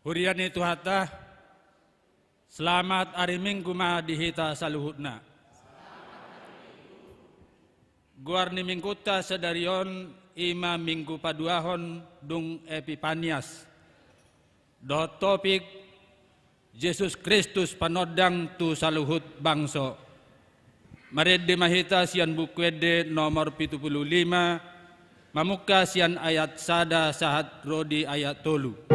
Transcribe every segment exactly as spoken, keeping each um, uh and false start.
Huria ni Tuhanta, selamat ari Minggu ma di hita saluhutna. Goar ni Minggunta sadari on i ma Minggu paduahon dung Epipanias. Dohot topik, Jesus Kristus panondang tu saluhut bangso. Marende ma hita sian Buku Ende nomor pitu pulu lima, mamungka sian ayat sada sahat ro di ayat tolu.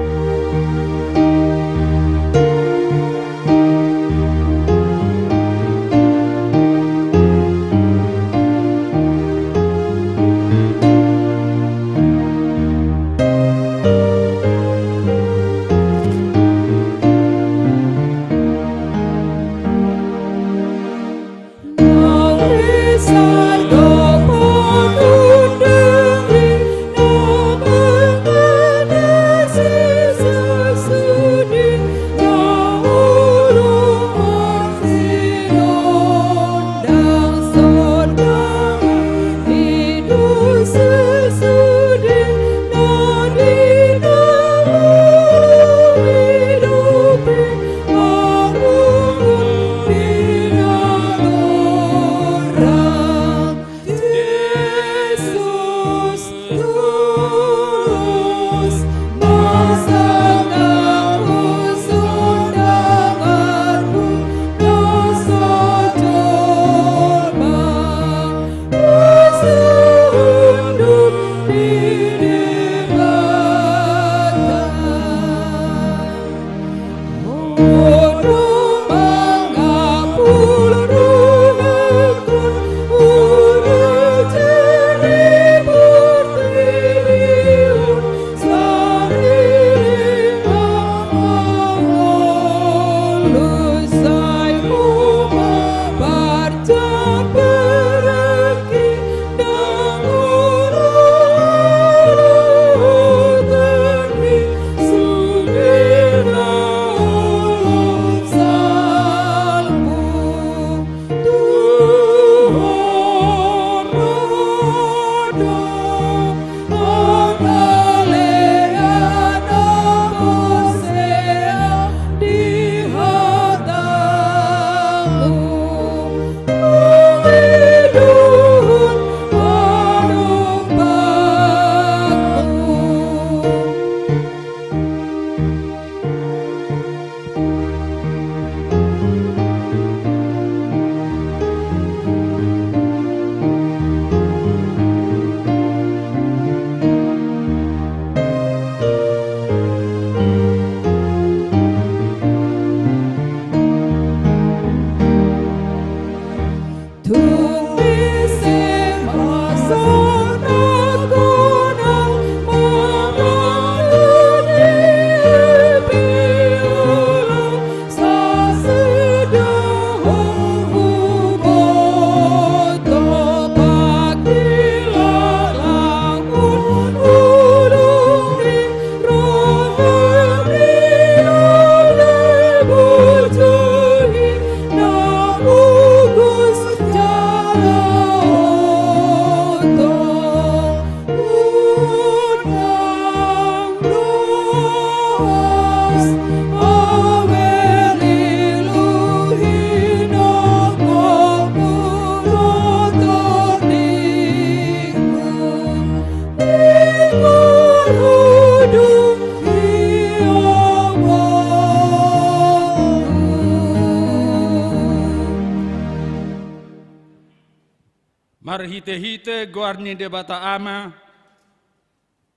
Marhitehite goar ni Debata Ama,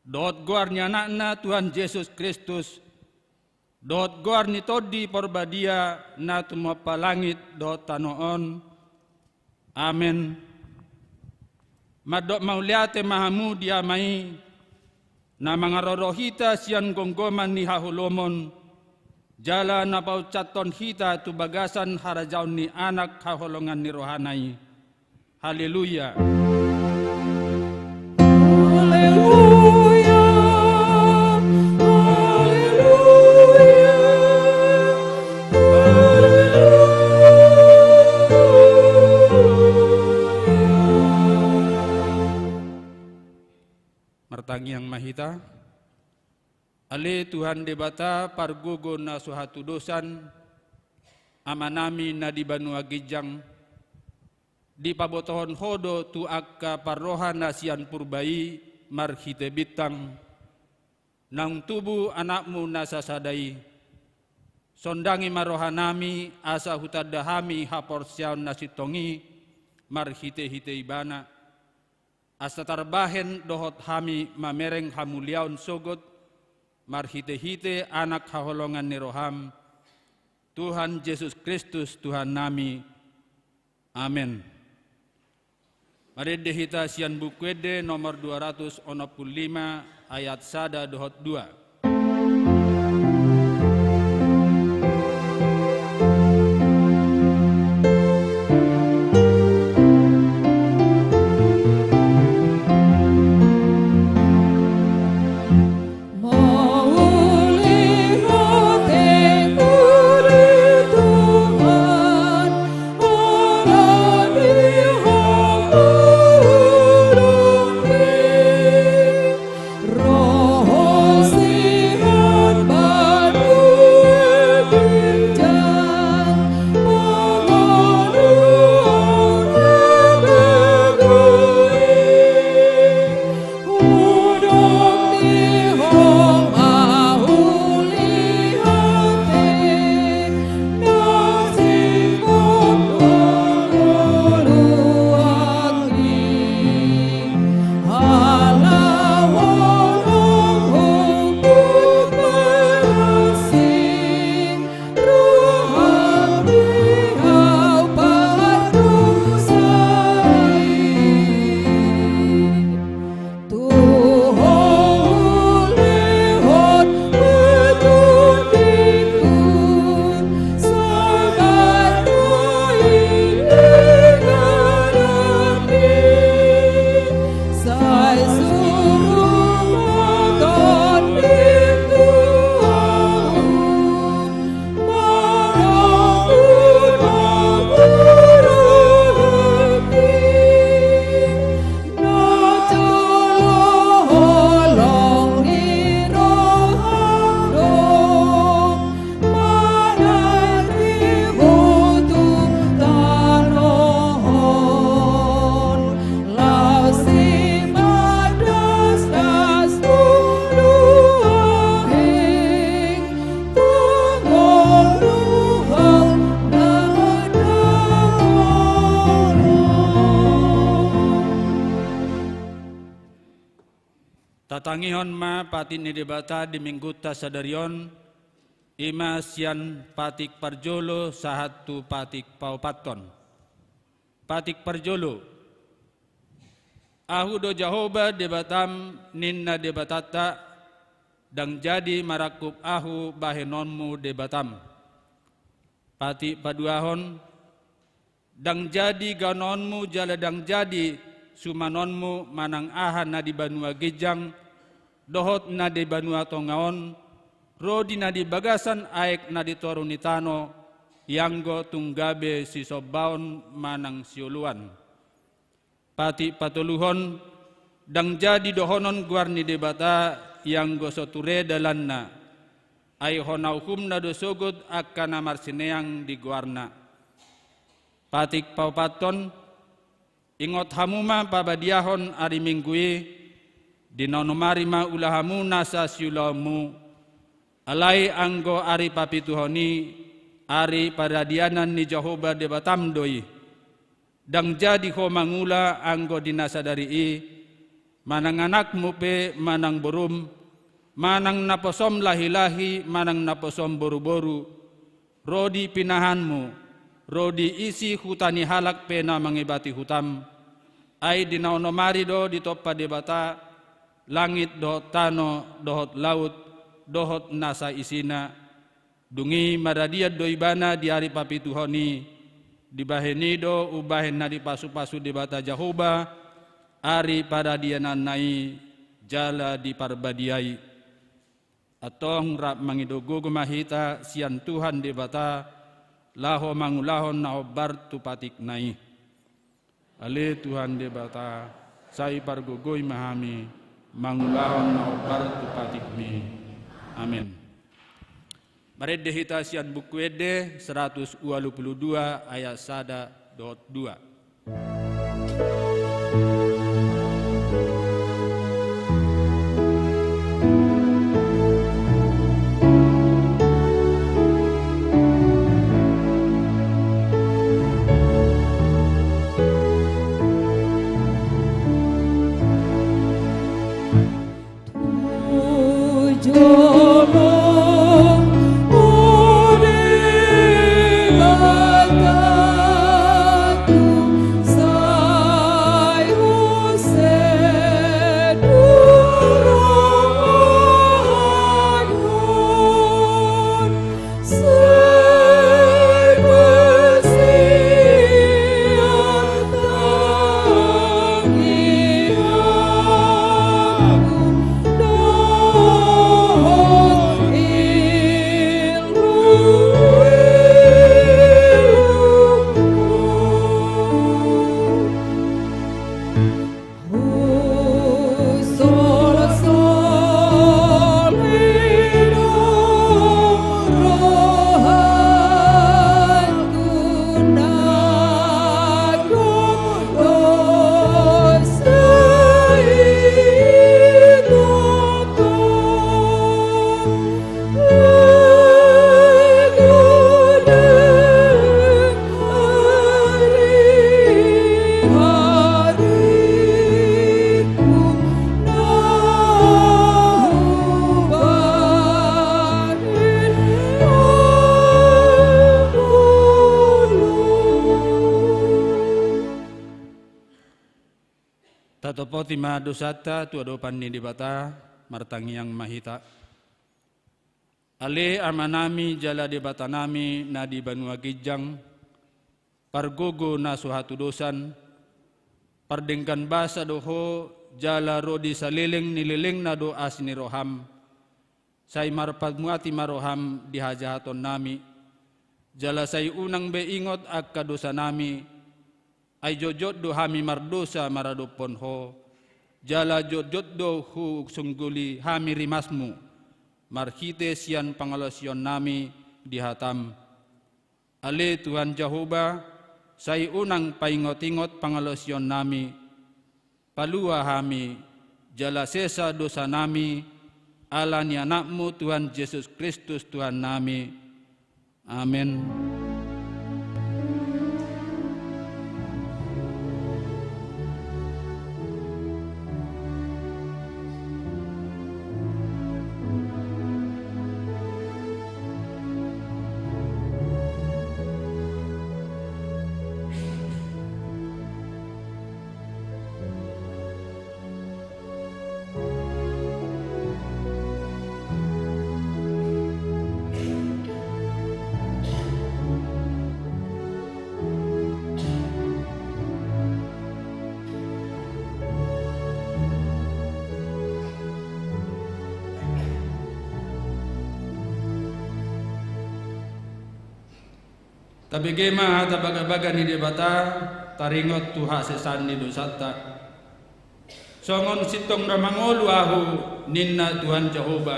dohot goar ni Anakna Tuhan Jesus Kristus, dohot goar ni Tondi Porbadia na tumompa langit dohot tano on. Amen. Mandok mauliate ma hamu di Ama i, na mangaroro hita sian gomgoman ni haholomon, jala na pauncathon hita tu bagasan harajaon ni Anak haholongan ni rohana i. Haleluya. Haleluya. Haleluya. Haleluya. Martangiang ma hita. Ale Tuhan Debata, pargogo na so hatudosan, Amanami na di banua ginjang, dipabotohon Ho do tu angka parroha na sian purba i marhite bintang, naung tubu Anakmu na sasada i. Sondangi ma rohanami, asa hutanda hami haporseaon na sintong i marhite-hite Ibana, asa tarbahen dohot hami mamereng hamuliaon sogot marhite-hite Anak haholongan ni roham, Tuhan Jesus Kristus Tuhannami. Amen. Marende hita sian Buku Ende nomor dua ratus onom pulu lima, ayat sada dohot dua. Tatangihon ma patik ni Debata di Minggunta sadari on, i ma sian patik parjolo sahat tu patik paopathon. Patik parjolo. Ahu do Jahowa Debatam, ninna Debatanta, ndang jadi marangkup Ahu bahenonmu Debatam. Patik paduahon, ndang jadi gaononmu jala ndang jadi sumanonmu manang aha na di banua ginjang dohot na di banua tonga on, ro di na di bagasan aek na di toru ni tano, ianggo tung gabe sisombaon manang sioloan. Patik patoluhon, ndang jadi dohonon goar ni Debata ianggo so ture dalanna, ai hona uhumna do sogot angka na marsineang di goarna. Patik paopathon, ingot hamu ma pabadiahon ari Minggu i, di na onom ari ma ula hamu nasa siulaonmu, alai anggo ari papituhon i, ari paradianan ni Jahowa Debatam do i. Ndang jadi ho mangula anggo di na sadari i, manang anakmu pe manang borum, manang naposom lahilahi manang naposom boruboru, ro di pinahanmu, ro di isi huta ni halak pe na mangebati hutam, ai di na onom ari do ditompa Debata langit dohot tano dohot laut dohot nasa isina. Dung i maradian do ibana di ari papituhon i, dibahen i do umbahen na dipasupasu Debata Jahowa ari paradiananna i jala diparbadiai. Antong rap mangido gogo ma hita sian Tuhan Debata, laho mangulahon na hombar tu patikna i. Ale Tuhan Debata, sai pargogoi ma hami mangulahon na hombar tu patikmi. Amen. Marende hita sian Buku Ende seratus ualu pulu dua ayat sada dohot dua. Tatopoti ma dosanta tu adopan ni Debata, martangiang ma hita. Ale Amanami jala Debatanami na di banua ginjang, pargogo na so hatudosan, pardenggan basa do Ho, jala ro di saleleng ni lelengna do asi ni roham, sai marpamuati ma roham di hajahatonnami, jala sai unang be ingot angka dosanami, ai jotjot do hami mardosa maradophon Ho, jala jotjot do husungguli hami rimasmu, marhite sian pangalaosionnami di hatam. Ale Tuhan Jahowa, sai unang paingotingot pangalaosionnami, palua hami, jala sesa dosanami, ala ni Anakmu Tuhan Jesus Kristus Tuhannami. Amen. Tabege ma hata bagabaga ni Debata, taringot tu hasesaan ni dosanta. Songon sintong na mangolu ahu, ninna Tuhan Jahowa,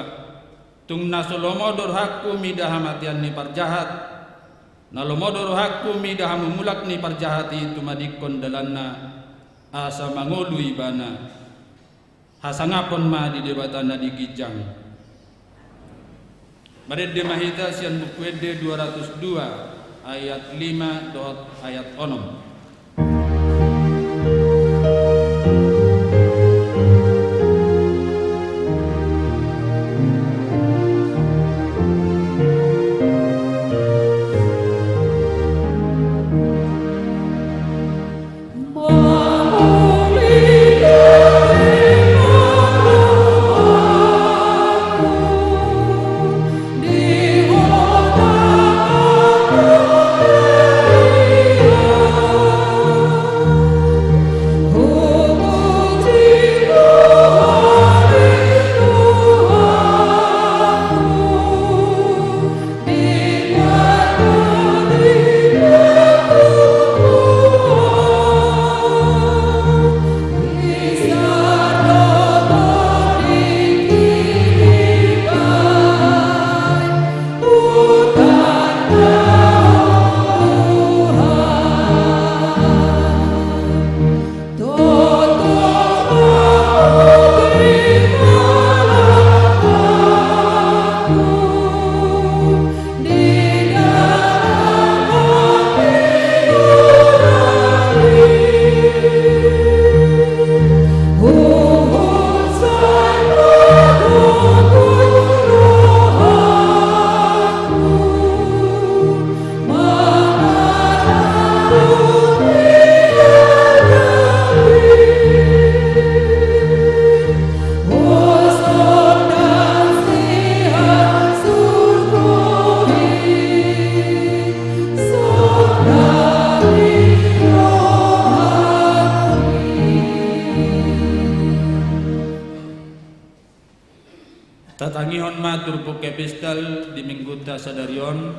tung na so lomo do rohangku mida hamatean ni parjahat, na lomo do rohangku mida hamumulak ni parjahat i tumadingkon dalanna, asa mangolu ibana. Hasangapon ma di Debata na di ginjang. Marende ma hita sian Buku Ende dua ratus dua ayat lima dohot ayat onom. Tatangihon ma turpuk epistel di minggunta sadari on,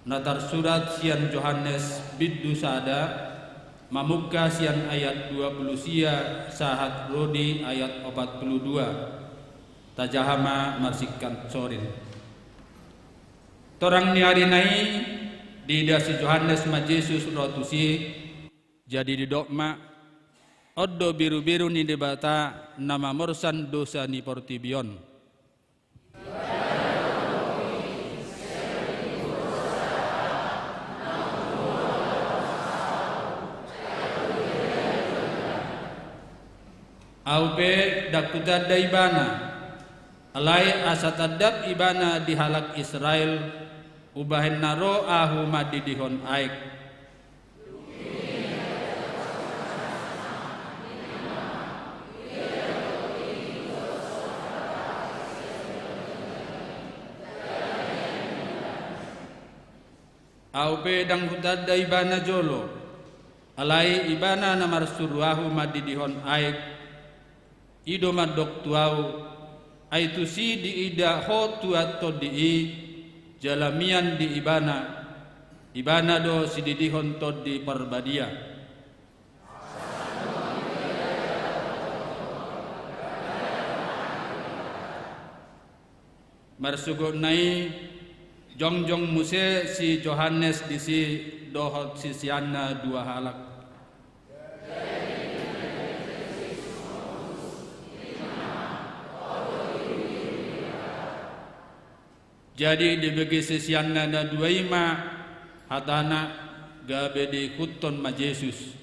na tarsurat sian Johannes bindu sada, mamungka sian ayat dua pulu sia sahat ro di ayat opat pulu dua. Tajaha ma marsingkat sorin. Torang ni ari na i, diida si Johannes ma Jesus ro tusi, jadi didok ma: On do birubiru ni Debata na mamorsan dosa ni portibi on. Ahu pe ndang hutanda ibana, alai asa tandap ibana di halak Israel, umbahen na ro ahu mandidihon aek. Ahu pe ndang hutanda ibana jolo, alai ibana na marsuru ahu mandidihon aek. I do mandok tu ahu: Ai tusi diida ho tuat tondi i, jala mian di ibana, ibana do sididihon Tondi Parbadia. Marsogot na i, jongjong muse si Johannes disi dohot siseanna dua halak. Jadi dibege siseanna na dua i ma hatana, gabe diihuthon ma Jesus.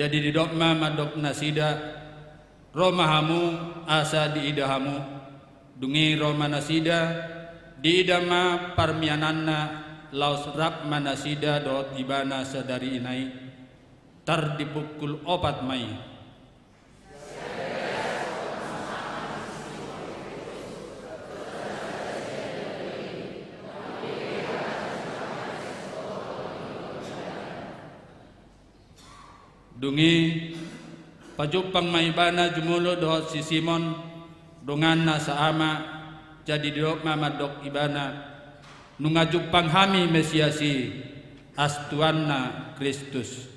Jadi didok ma mandok nasida: Ro ma hamu, asa diida hamu. Dung i ro ma nasida, diida ma parmiananna, laos rap ma nasida dohot ibana sadari na i. Tardipungkul opat ma i. Dung i, pajumpang ma ibana jumolo dohot si Simon, donganna saama, jadi didok ma mandok ibana: Nunga jumpang hami Mesias i, as Tuanna Kristus.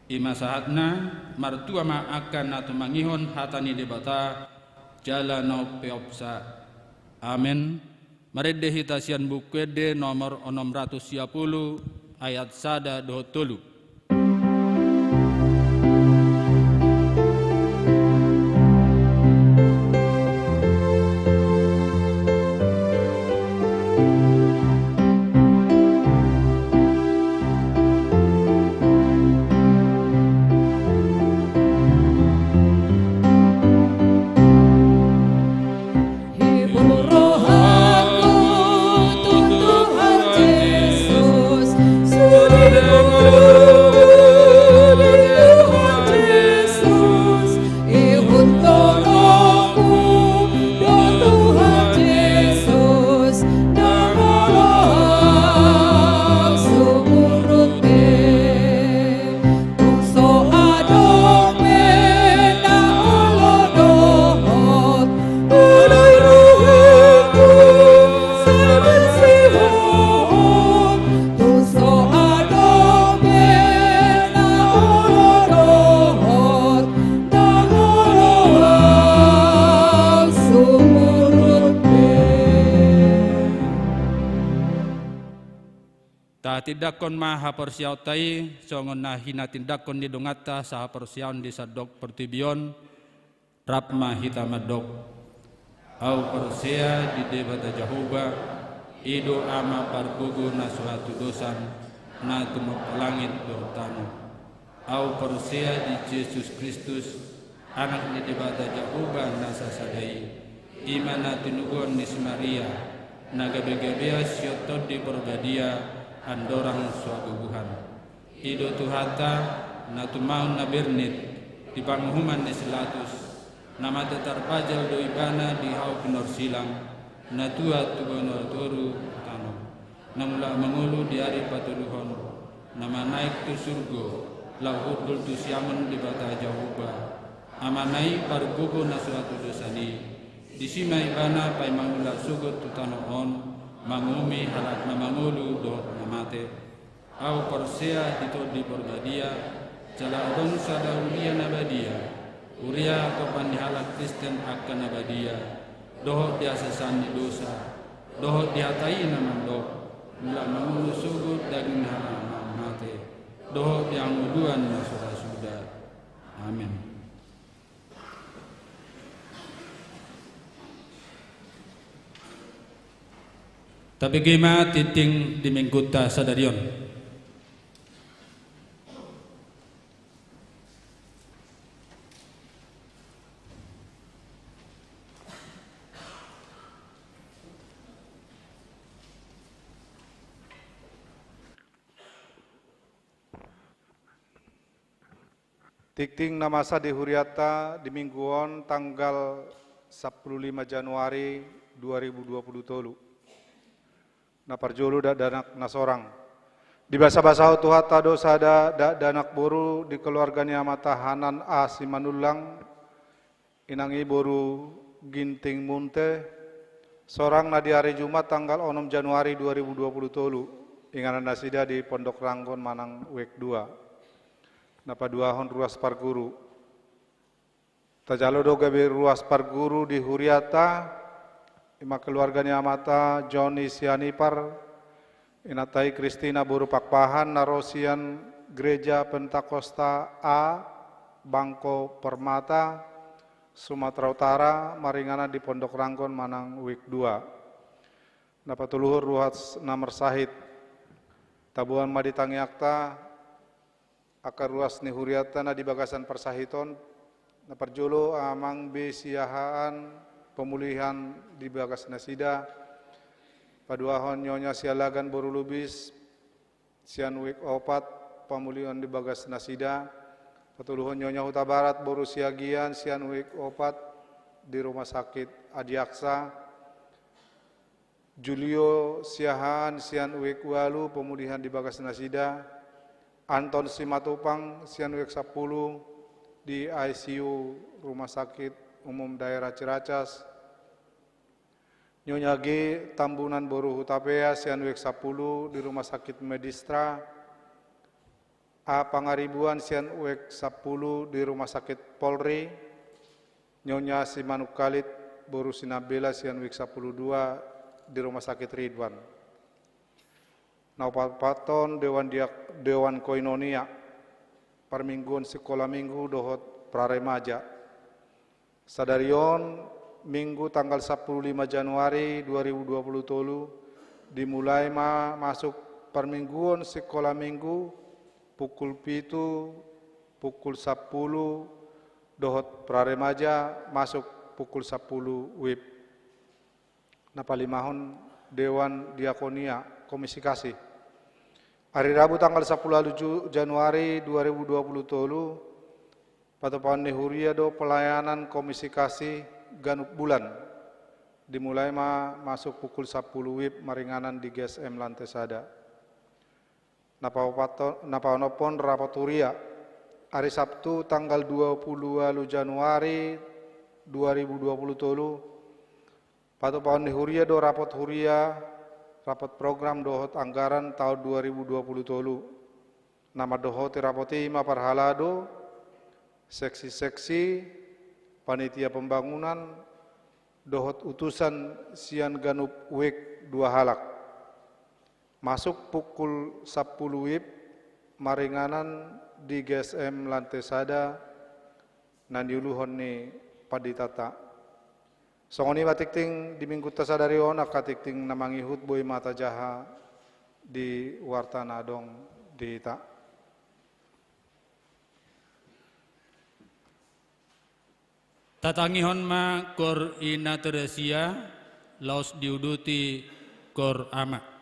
I ma sahatna. Martua ma angka na tumangihon hata ni Debata jala na umpeopsa. Amen. Marende hita sian Buku Ende nomor onom ratus sia pulu, ayat sada dohot tolu. Tung so adong be na olo dohot, olo i rohangku, sabar sihol. Tung so adong be na olo dohot, na olo ahu sumurut be. Tahatindangkon ma haporseaonta i songon na hinatindangkon ni donganta sahaporseaon di sandok portibi on. Rap ma hita mandok: Ahu porsea di Debata Jahowa, i do Ama pargogo na so hatudosan, na tumompa langit dohot tano. Ahu porsea di Jesus Kristus, Anak ni Debata Jahowa na sasada i, i ma na tinubuan ni si Maria, na gabe-gabean sian Tondi Porbadia, andorang so hagogohan. I do Tuhanta, na tumaon na bernit, di panguhuman ni si Latus, na mate tarpajal do ibana di hau pinorsilang, na tuat tu banua toru tano, na mulak mangolu di ari patoluhon, na manaek tu surgo, laho hundul tu siamun Debata Jahowa, Amana i pargogo na so hatudosan i, disi ma ibana paima mulak sogot tu tano on, manguhumi halak na mangolu dohot na mate. Ahu porsea di Tondi Porbadia, jala adong sada huria na badia, huria hatopan ni halak Kristen angka na badia, dohot di hasesaan ni dosa, dohot di hata i na mandok, mulak mangolu sogot daging ni halak na mate, dohot di hangoluan na so ra suda. Amen. Tabege ma tingting di Minggunta sadari on. Tingting na masa di hurianta di Minggu on tanggal sampulu lima Januari dua ribu dua pulu tolu. Na parjolo dakdanak na sorang. Dibasabasahon Tuhanta do sada dakdanak boru di keluarga ni amanta Hanan A. Simanullang, inang i boru Ginting Munte, sorang na di ari Jumat tanggal onom Januari dua ribu dua pulu tolu, inganan nasida di Pondok Ranggon manang Wijk dua. Na paduahon ruas parguru. Tajalo do gabe ruas parguru di hurianta, i ma keluarga ni amanta Joni Sianipar, inanta i Kristina boru Pakpahan na ro sian Gereja Pentakosta A, Bangko Permata, Sumatera Utara, maringanan di Pondok Ranggon manang Wijk dua. Na patoluhon ruas na marsahit. Taboan ma di tangiangta angka ruas ni hurianta na di bagasan parsahit on, na parjolo Amang B. Siahaan, pemulihan di bagas nasida, paduahon Nyonya Sialagan boru Lubis, sian Wijk opat, pemulihan di bagas nasida, patoluhon Nyonya Hutabarat boru Siagian, sian Wijk opat, di Rumah Sakit Adiaksa, Julio Siahaan sian Wijk ualu, pemulihan di bagas nasida. Anton Simatupang sian Wijk sampulu, di I C U Rumah Sakit Umum Daerah Ciracas. Nyonya G. Tambunan boru Hutapea sian Wijk sampulu, di Rumah Sakit Medistra. A. Pangaribuan sian Wijk sampulu, di Rumah Sakit Polri. Nyonya Simanungkalit boru Sinambela sian Wijk sampulu dua, di Rumah Sakit Ridwan. Na paopathon Dewan Diak-, Dewan Koinonia, parmingguon sikola minggu dohot praremaja. Sadari on, Minggu tanggal sampulu lima Januari dua ribu dua pulu tolu, dimulai ma masuk parmingguon sikola minggu pukul pitu, pukul sampulu, dohot praremaja masuk pukul sampulu wib. Na palimahon Dewan Diakonia, Komisi Kasih. Ari Rabu tanggal sampulu ualu Ju-, Januari dua ribu dua pulu tolu, patupaon ni huria do pelayanan Komisi Kasih ganup bulan. Dimulai ma masuk pukul sampulu wib maringanan di G S M lantai sada. Na paopathon, na paonomhon rapot huria. Ari Sabtu tanggal dua pulu ualu Januari dua ribu dua pulu tolu, patupaon ni huria do rapot huria, rapot program dohot anggaran taon dua ribu dua pulu tolu. Na mandohoti rapot i ma parhalado, seksi-seksi, panitia pembangunan, dohot utusan sian ganup wik dua halak. Masuk pukul sampulu wib maringanan di G S M lantai sada na niuluhon ni panditanta. Songon i ma tingting di minggunta sadari on, angka tingting na mangihut boi ma tajaha di warta na adong di hita. Tatangihon ma kor Ina Teresia, laos diuduti kor Ama.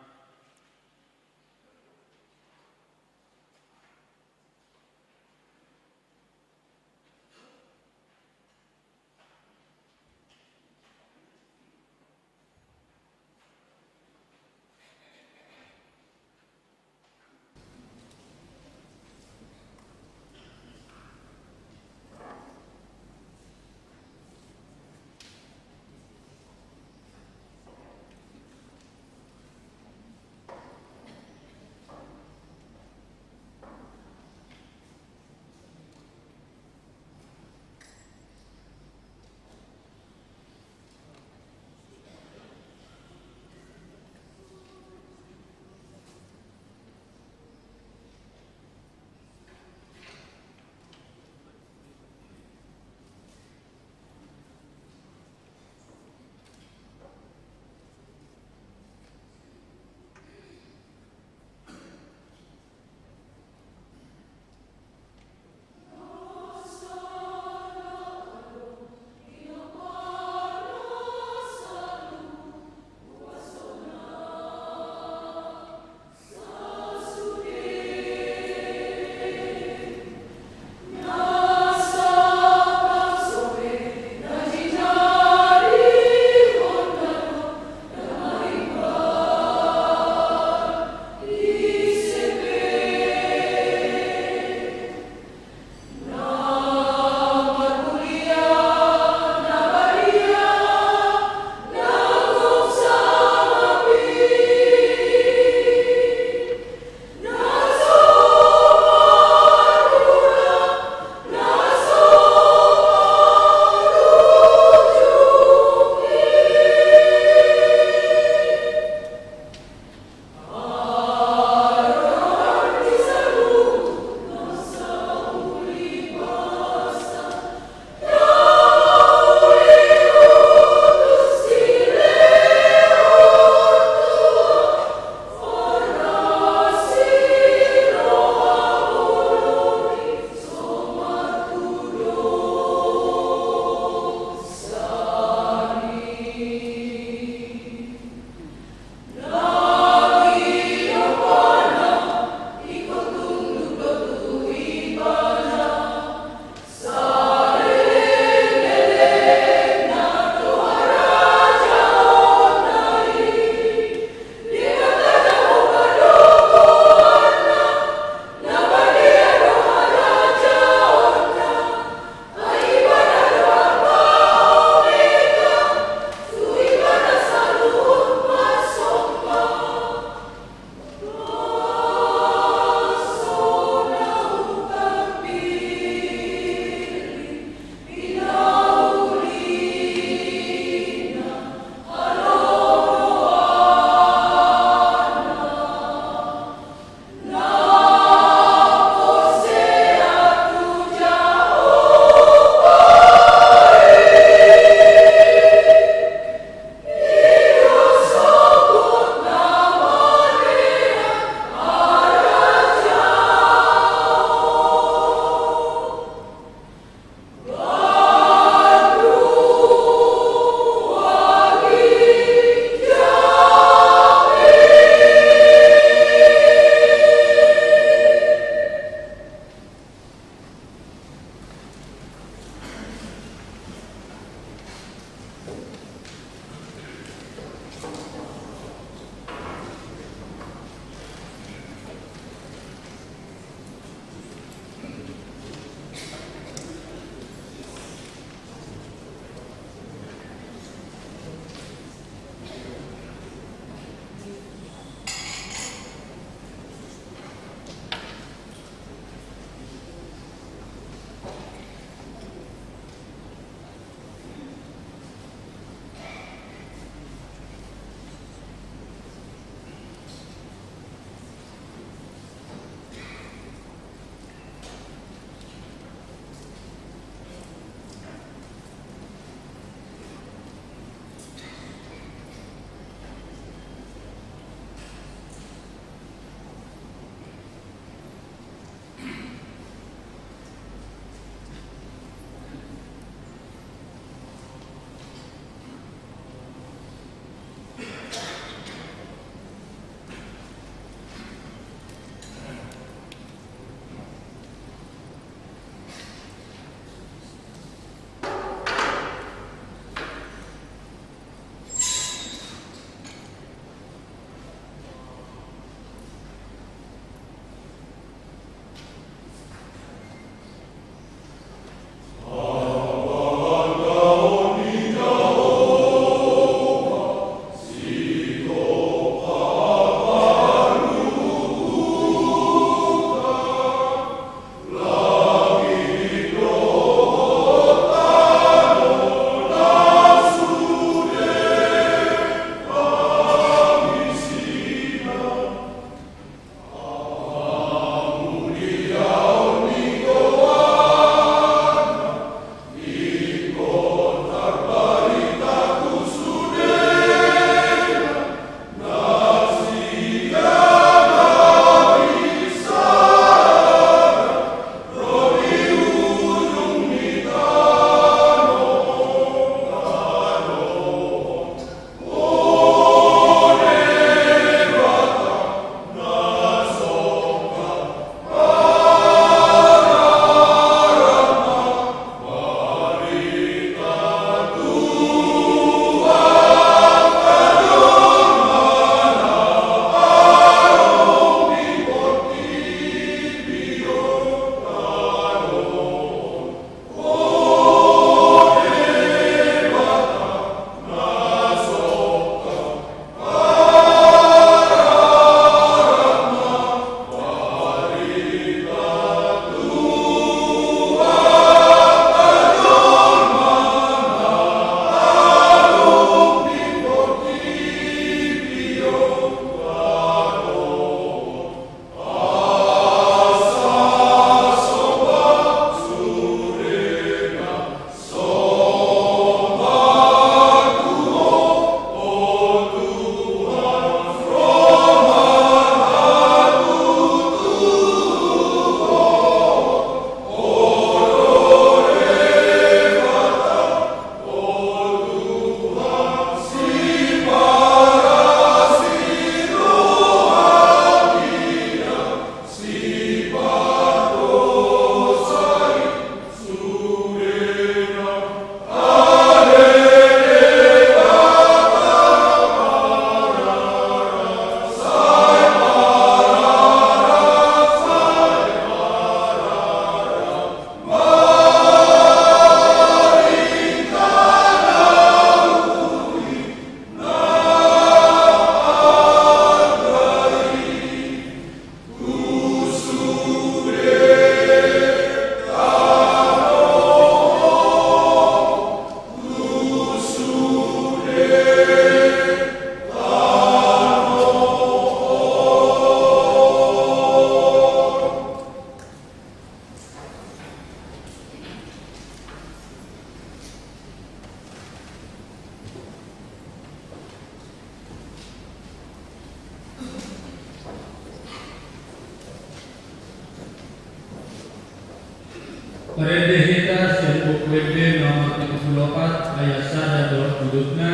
Marende hita sian Buku Ende nomor pitu pulu opat ayat sada dohot dua pulu na,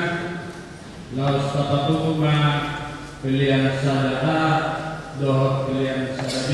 laos tapatupa ma pelean sada A dohot pelean sada B.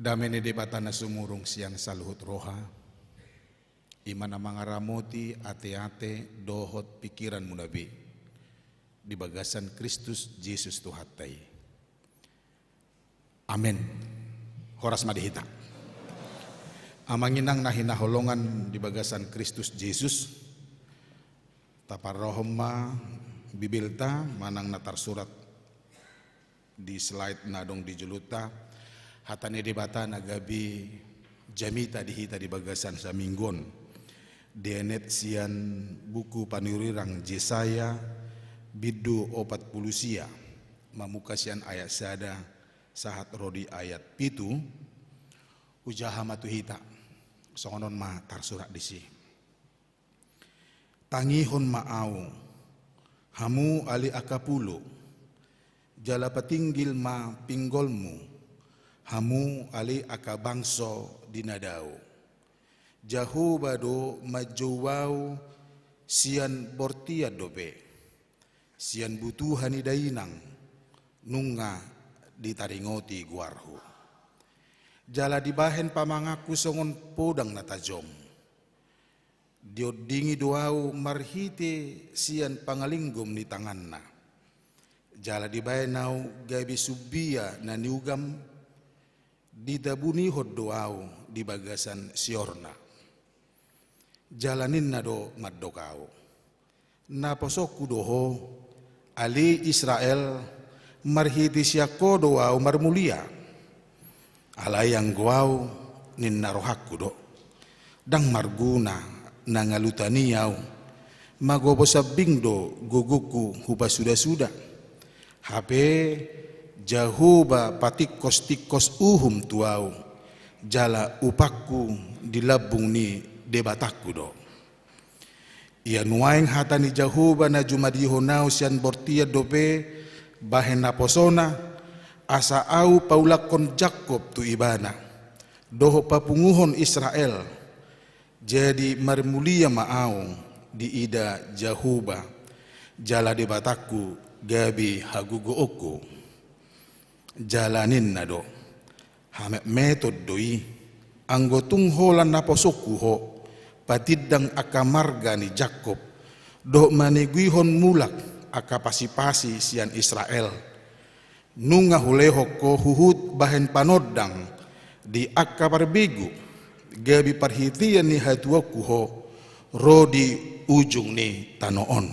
Dame ni Debata na sumurung sian saluhut roha, i ma na mangaramoti ateate dohot pingkiranmuna be di bagasan Kristus Jesus Tuhanta i. Amen. Horas ma di hita. Amang inang na hinaholongan di bagasan Kristus Jesus, taparrohahon ma Bibelta manang na tarsurat di slide na adong di jolonta. Hata ni Debata na gabe jamita di hita di bagasan saminggu on dienet sian buku panurirang Jesaya bindu opat pulu sia, mamungka sian ayat sada sahat ro di ayat pitu. Hujaha ma tu hita, songon on ma tarsurat disi. Tangihon ma Ahu, hamu ale angka pulo, jala patinggil ma pinggolmu, hamu ale angka bangso di na dao. Jahowa do manjou Ahu sian bortian dope, sian butuha ni dainang nunga ditaringoti goarhu. Jala dibahen pamanganku songon podang na tajom. Diondingi do Ahu marhite sian pangalinggom ni tanganna. Jala dibahen Ahu gabe sumbia na niugam, ditabunihon do Ahu di bagasan siorna. Jala ninna do mandok Ahu: Naposongku do ho, ale Israel, marhite sian ho do Ahu marmulia. Alai anggo Ahu, ninna rohangku do, ndang marguna na ngalutan i Ahu, magobo sambing do gogongku hupasudasuda. Hape Jahowa patingkos-tingkos uhum tu ahu, jala upahku di lambung ni Debatangku do. Ia nuaeng hata ni Jahowa na jumadihon ahu sian bortian dope bahen naposona, asa ahu paulakhon Jakkob tu ibana, dohot papunguhon Israel. Jadi marmulia ma ahu diida Jahowa, jala Debatangku gabe hagogoonku. Jala ninna do: Hametmeton do i, anggo tung holan naposongku ho, patindang angka marga ni Jakkob, dohot maneguihon mulak angka pasipasi sian Israel. Nunga hulehon ho huhut bahen panondang di angka parbegu, gabe parhitean ni hatuaonku ho ro di ujung ni tano on.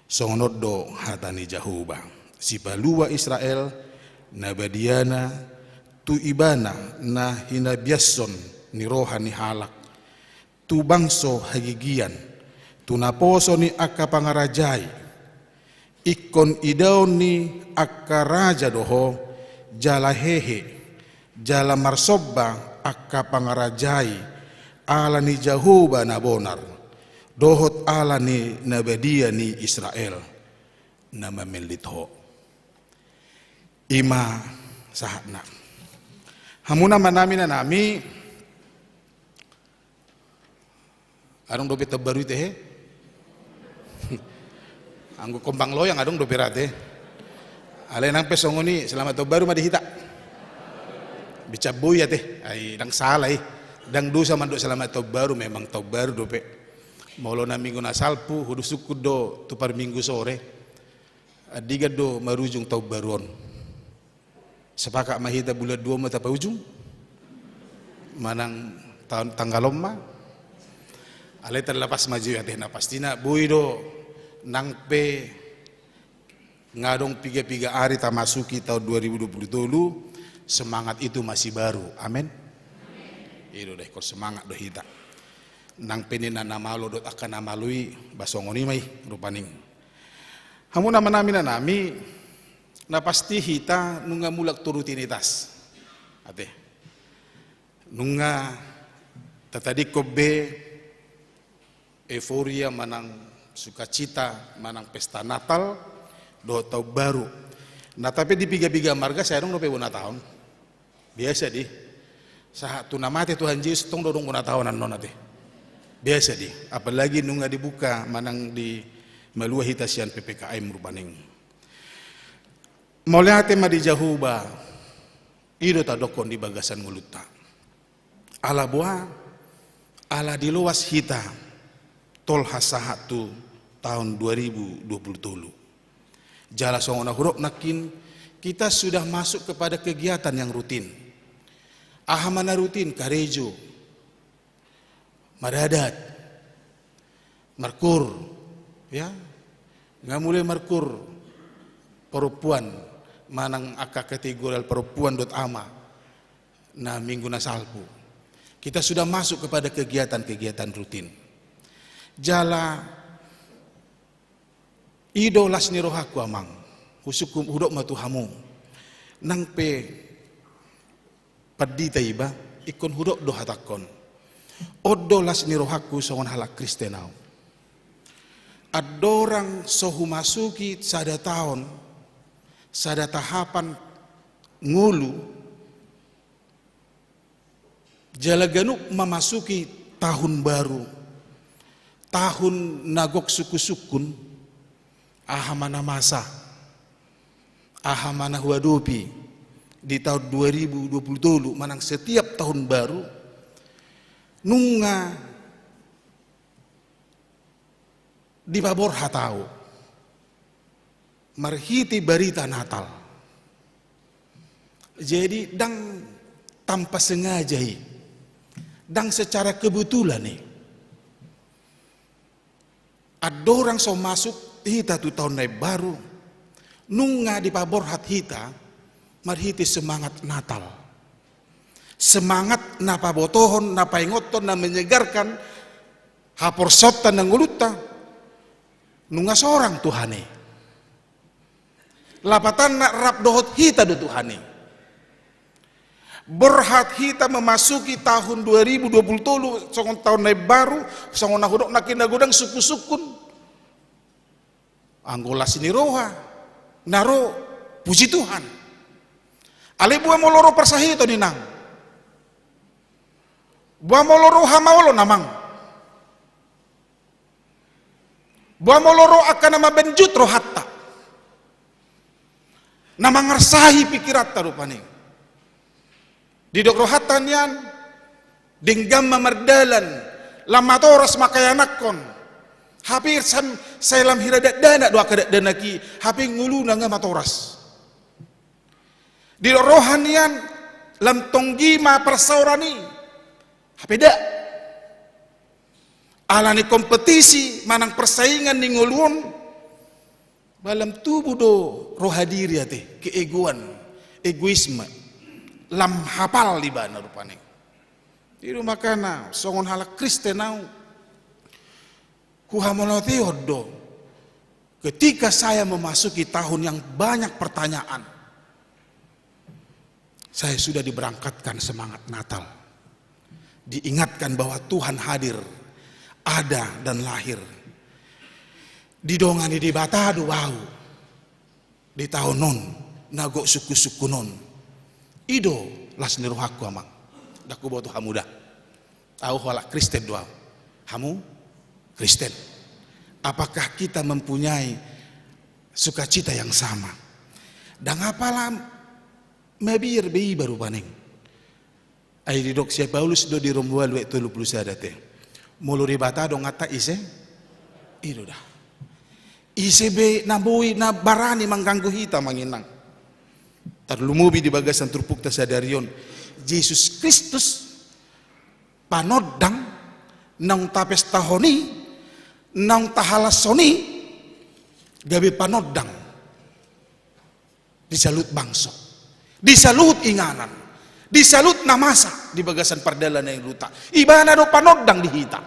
Songon on do hata ni Jahowa, Sipalua Israel, na badiana, tu ibana na hinabiashon ni roha ni halak, tu bangso hagigian, tu naposo ni angka pangarajai. Ingkon idaon ni angka raja do ho, jala hehe, jala marsomba angka pangarajai, ala ni Jahowa na bonar, dohot ala ni na badia ni Israel, na mamellit ho. I ma sahatna. Hamu na manami nanami, adong dope taon baru i tehe? Anggo kombang loyang adong dope ra tehe. Alai nang pe songon i, selamat taon baru ma di hita. Bicaboi ate, ai ndang sala i. Ndang dosa mandok selamat taon baru, memang taon baru dope. Molo na minggu na salpu, hudusungkun do tu parminggu sore. Andigan do marujung taon baru on? Sepakat ma hita bulan dua ma tapaujung? Manang taon tanggal on ma? Alai terlepas ma jo i ate, na pastina boi do nang pe nga adong piga-piga ari tamasuki taon dua ribu dua puluh tolu, semangat itu masih baru. Amin. I do da, ingkon semangat do hita. Nang pe ninna na malo dohot angka na malo i, ba songon i ma i rupani. Hamu na manami nanami, na pasti hita nunga mulak tu rutinitas. Ate. Nunga tatadingkon be euforia manang sukacita manang pesta Natal dohot taon baru. Na tapi di piga-piga marga sai adong dope bona taon. Biasa di. Sahat tu na mate Tuhan Jesus tong do adong bona taon annon ate. Biasa di. Apalagi nunga dibuka manang di malua hita sian P P K M rupani. Mauliate ma di Jahowa. I do tadokkon di bagasan ngolunta. Ala boha? Ala diloas hita tolhas sahat tu taon dua ribu dua puluh tolu. Jala songon na hudok nangkin, kita sudah masuk kepada kegiatan yang rutin. Aha ma na rutin? Karejo, maradat, markoor, ya. Nga mulai markoor parompuan manang angka kategori parompuan dohot ama na minggu na salpu. Kita sudah masuk kepada kegiatan-kegiatan rutin. Jala i do las ni rohangku, amang. Husungkun hudok ma tu hamu. Nang pe pandita iba, ingkon hudok do hatangkon. On do las ni rohangku songon halak Kristen ahu. Andorang so humasuki sada taon, sada tahapan ngolu, jala ganup mamasuki tahun baru, tahun na gok sungkun-sungkun, aha ma na masa, aha ma na huadopi di taon dua ribu dua puluh tolu manang setiap tahun baru, nunga dipaborhat ahu marhite barita Natal. Jadi, ndang tanpa sengaja i, ndang secara kebetulan i. Andorang so masuk hita tu taon na imbaru, nunga dipaborhat hita marhite semangat Natal. Semangat na pabotohon, na paingothon, na menyegarkan haporseaonta nang ngolunta, nunga sorang Tuhan i. Lapatanna, rap dohot hita do Tuhan i. Borhat hita memasuki tahun dua ribu dua puluh tolu, songon taon na imbaru, songon na hudok nangkin, na godang sungkun-sungkun. Anggo las ni roha na ro, puji Tuhan. Alai boha molo ro parsahiton, inang? Boha molo ro hamaolon, amang? Boha molo ro angka na mambenjut rohanta, na mangarsahi pikiranta rupani? Didok rohanta nian, denggan ma mardalan, lam matoras ma angka ianakhon. Hape sam-, sai lam hira dakdanak do angka dakdanak i, hape ngoluna nga matoras. Didok roha nian, lam tonggi ma parsaoran i, hape dak. Alani kompetisi manang persaingan ni ngolu on, ba lam tubu do roha diri ate, keegoan, egoisme, lam hapal ibana rupani. I do makana songon halak Kristen ahu, huhamauliatehon do ketika saya memasuki tahun yang banyak pertanyaan. Saya sudah diberangkatkan semangat Natal. Diingatkan bahwa Tuhan hadir, ada dan lahir. Didongani Debata do ahu di taon on, na gok sungkun-sungkun on. I do las ni rohangku, amang. Ndang huboto hamu da. Ahu halak Kristen do ahu. Hamu Kristen. Apakah kita mempunyai sukacita yang sama? Ndang apala mabiar be iba rupani. Ai didok si Paulus do di Rom ualu ayat tolu pulu sada ate, molo Debata donganta, ise? I do da. Ise be na boi, na barani mangganggu hita, amang inang? Tarlumobi di bagasan turpukta sadari on, Jesus Kristus, panondang naung tapestahon i, naung tahalashon i, gabe panondang di saluhut bangso, di saluhut inganan, di saluhut na masa di bagasan pardalanan ni ngolunta. Ibana do panondang di hita.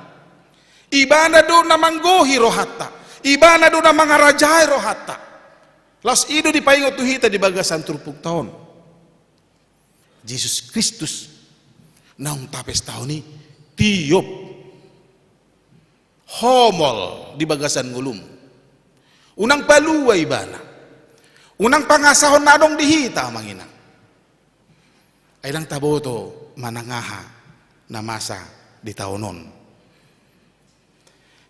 Ibana do na manggohi rohanta. Ibana do na mangarajai rohanta. Laos i do dipaingot tu hita di bagasan turpukta on. Jesus Kristus naung tapestahon i, tiop, homol di bagasan ngolum. Unang palua ibana. Unang pangasahon na adong di hita, amang inang. Ai ndang taboto manang aha na masa di taon on.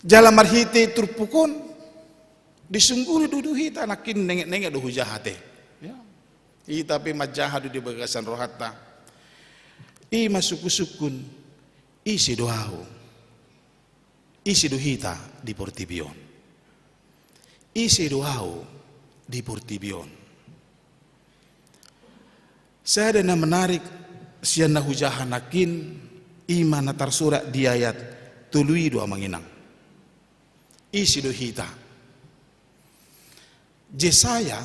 Jala marhite turpuk on, disungguni do hita nangkin, nenget-nenget do hujaha ate. Ya. Hita pe manjaha do di bagasan rohanta. I ma sungkun-sungkun, ise do ahu? Ise do hita di portibi on? Ise do ahu di portibi on? Sada na menarik sian na hujaha nangkin, i ma na tarsurat di ayat tolu i do, amang inang. Ise do hita? Jesaya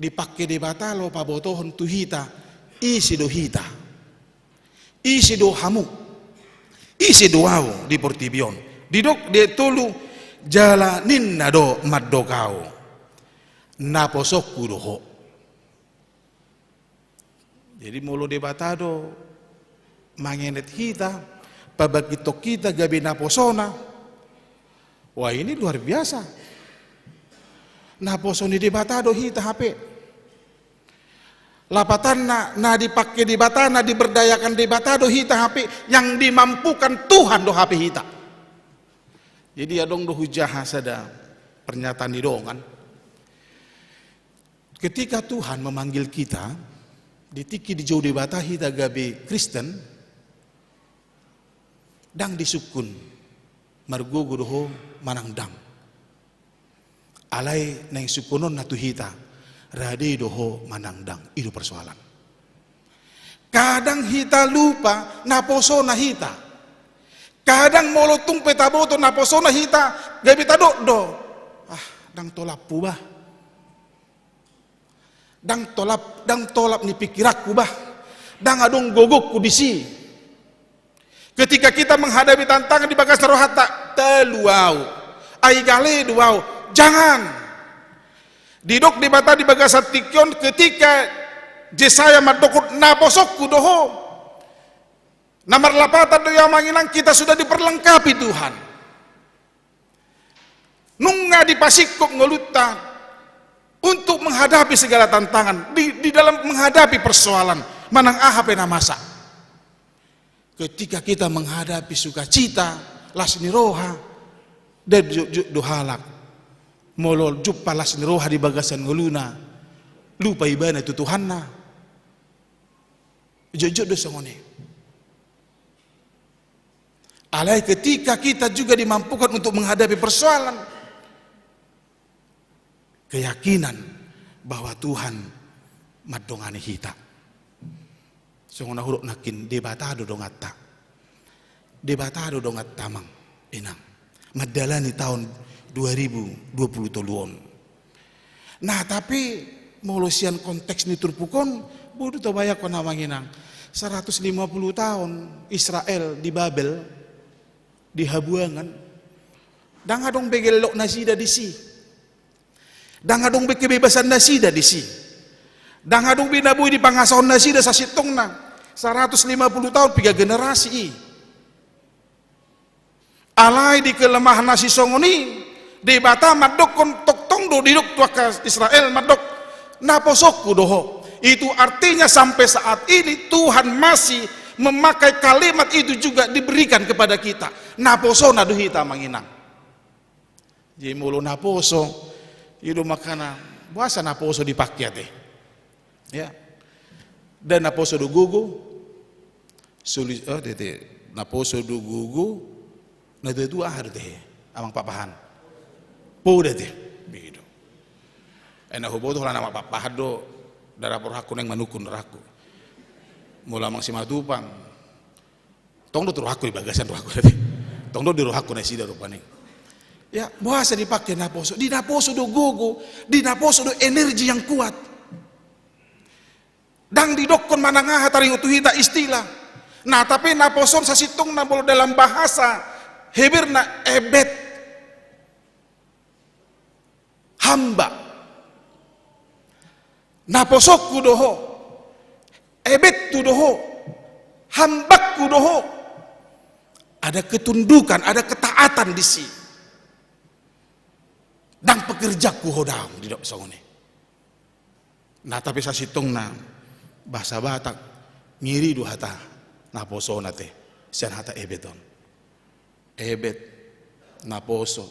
dipangke Debata laho pabotohon tu hita, ise do hita? Ise do hamu? Ise do ahu di portibi on? Didok di ayat tolu, jala ninna do mandok ahu, naposongku do ho. Jadi molo Debata do mangenet hita, pabangkithon hita gabe naposona, wah, ini luar biasa. Naposo ni Debata do hita hape. Lapatanna, na dipangke Debata, na diberdayakan Debata do hita hape, yang dimampukan Tuhan do hape hita. Jadi adong do hujaha sada pernyataan ni dongan. Ketika Tuhan memanggil kita, di tingki dijou Debata hita gabe Kristen, ndang disungkun margogo do ho manang ndang. Alai naeng sungkunonna tu hita, rade do ho manang ndang, i do persoalan. Kadang hita lupa naposona hita. Kadang molo tung pe taboto naposona hita, gabe tadok do, ah, ndang tolaphu bah. Ndang tolap, ndang tolap ni pingkiranku bah. Ndang adong gogongku disi. Ketika kita menghadapi tantangan di bagasan rohanta, talu ahu, ai gale do ahu. Jangan. Didok Debata di bagasan tingki on, ketika Jesaya mandokhon naposongku do ho. Na marlapatan do i, amang inang, kita sudah diperlengkapi Tuhan. Nunga dipasingkop ngolunta untuk menghadapi segala tantangan, di, di dalam menghadapi persoalan, manang aha pe na masa. Ketika kita menghadapi sukacita, las ni roha, ndang jotjot do halak molo jumpa las ni roha di bagasan ngoluna, lupa ibana tu Tuhanna. Jotjot do songon i. Alai ketika kita juga dimampukan untuk menghadapi persoalan, keyakinan bahwa Tuhan mandongani hita. Songon na hudok nangkin, Debata do donganta. Debata do donganta, amang inang, mandalani taon dua ribu dua puluh tolu on. Nah, tapi molo sian konteks ni turpuk on, boi do tabayangkon, amang inang, saratus lima puluh taon Israel di Babel, di habuangan, ndang adong be gellok nasida disi. Ndang adong be kebebasan nasida disi. Ndang adong be na boi dipangasahon nasida sasintongna. Saratus lima puluh taon, piga generasi i. Alai di kelemahan na sisongon i, Debata mandokhon, tongtong do didok tu angka Israel, mandok, naposongku do ho. Itu artinya sampai saat ini Tuhan masih memakai kalimat itu juga diberikan kepada kita. Naposona do hita, amang inang. Jadi molo naposo, i do makana, boasa naposo dipangke ate? Ya. Ndang naposo do gogo, solu-, oh, tete, naposo do gogo, na tuatua aha do ate, amang Pakpahan? Poda ate. Begitu. Eh, na huboto holan amang Pakpahan do, ndang rap rohangku naeng manungkun rohangku. Molo amang Simatupang, tong do tu rohangku, di bagasan rohangku tadi. Tong do di rohangku nasida rupani. Ya, boasa dipangke naposo? Di naposo do gogo, di naposo do energi yang kuat. Ndang didokhon manang aha taringot tu hita istilah. Nah, tapi naposo on sasintongna molo dalam bahasa Heberna ebed. Hamba. Naposongku do ho. Ebedhu do ho. Hambangku do ho. Ada ketundukan, ada ketaatan disi. Ndang pekerjaku ho daong, didok songon i. Nah, tapi sasintongna bahasa Batak, ngeri do hata naposo on ate, sian hata ebed on. Ebed, naposo,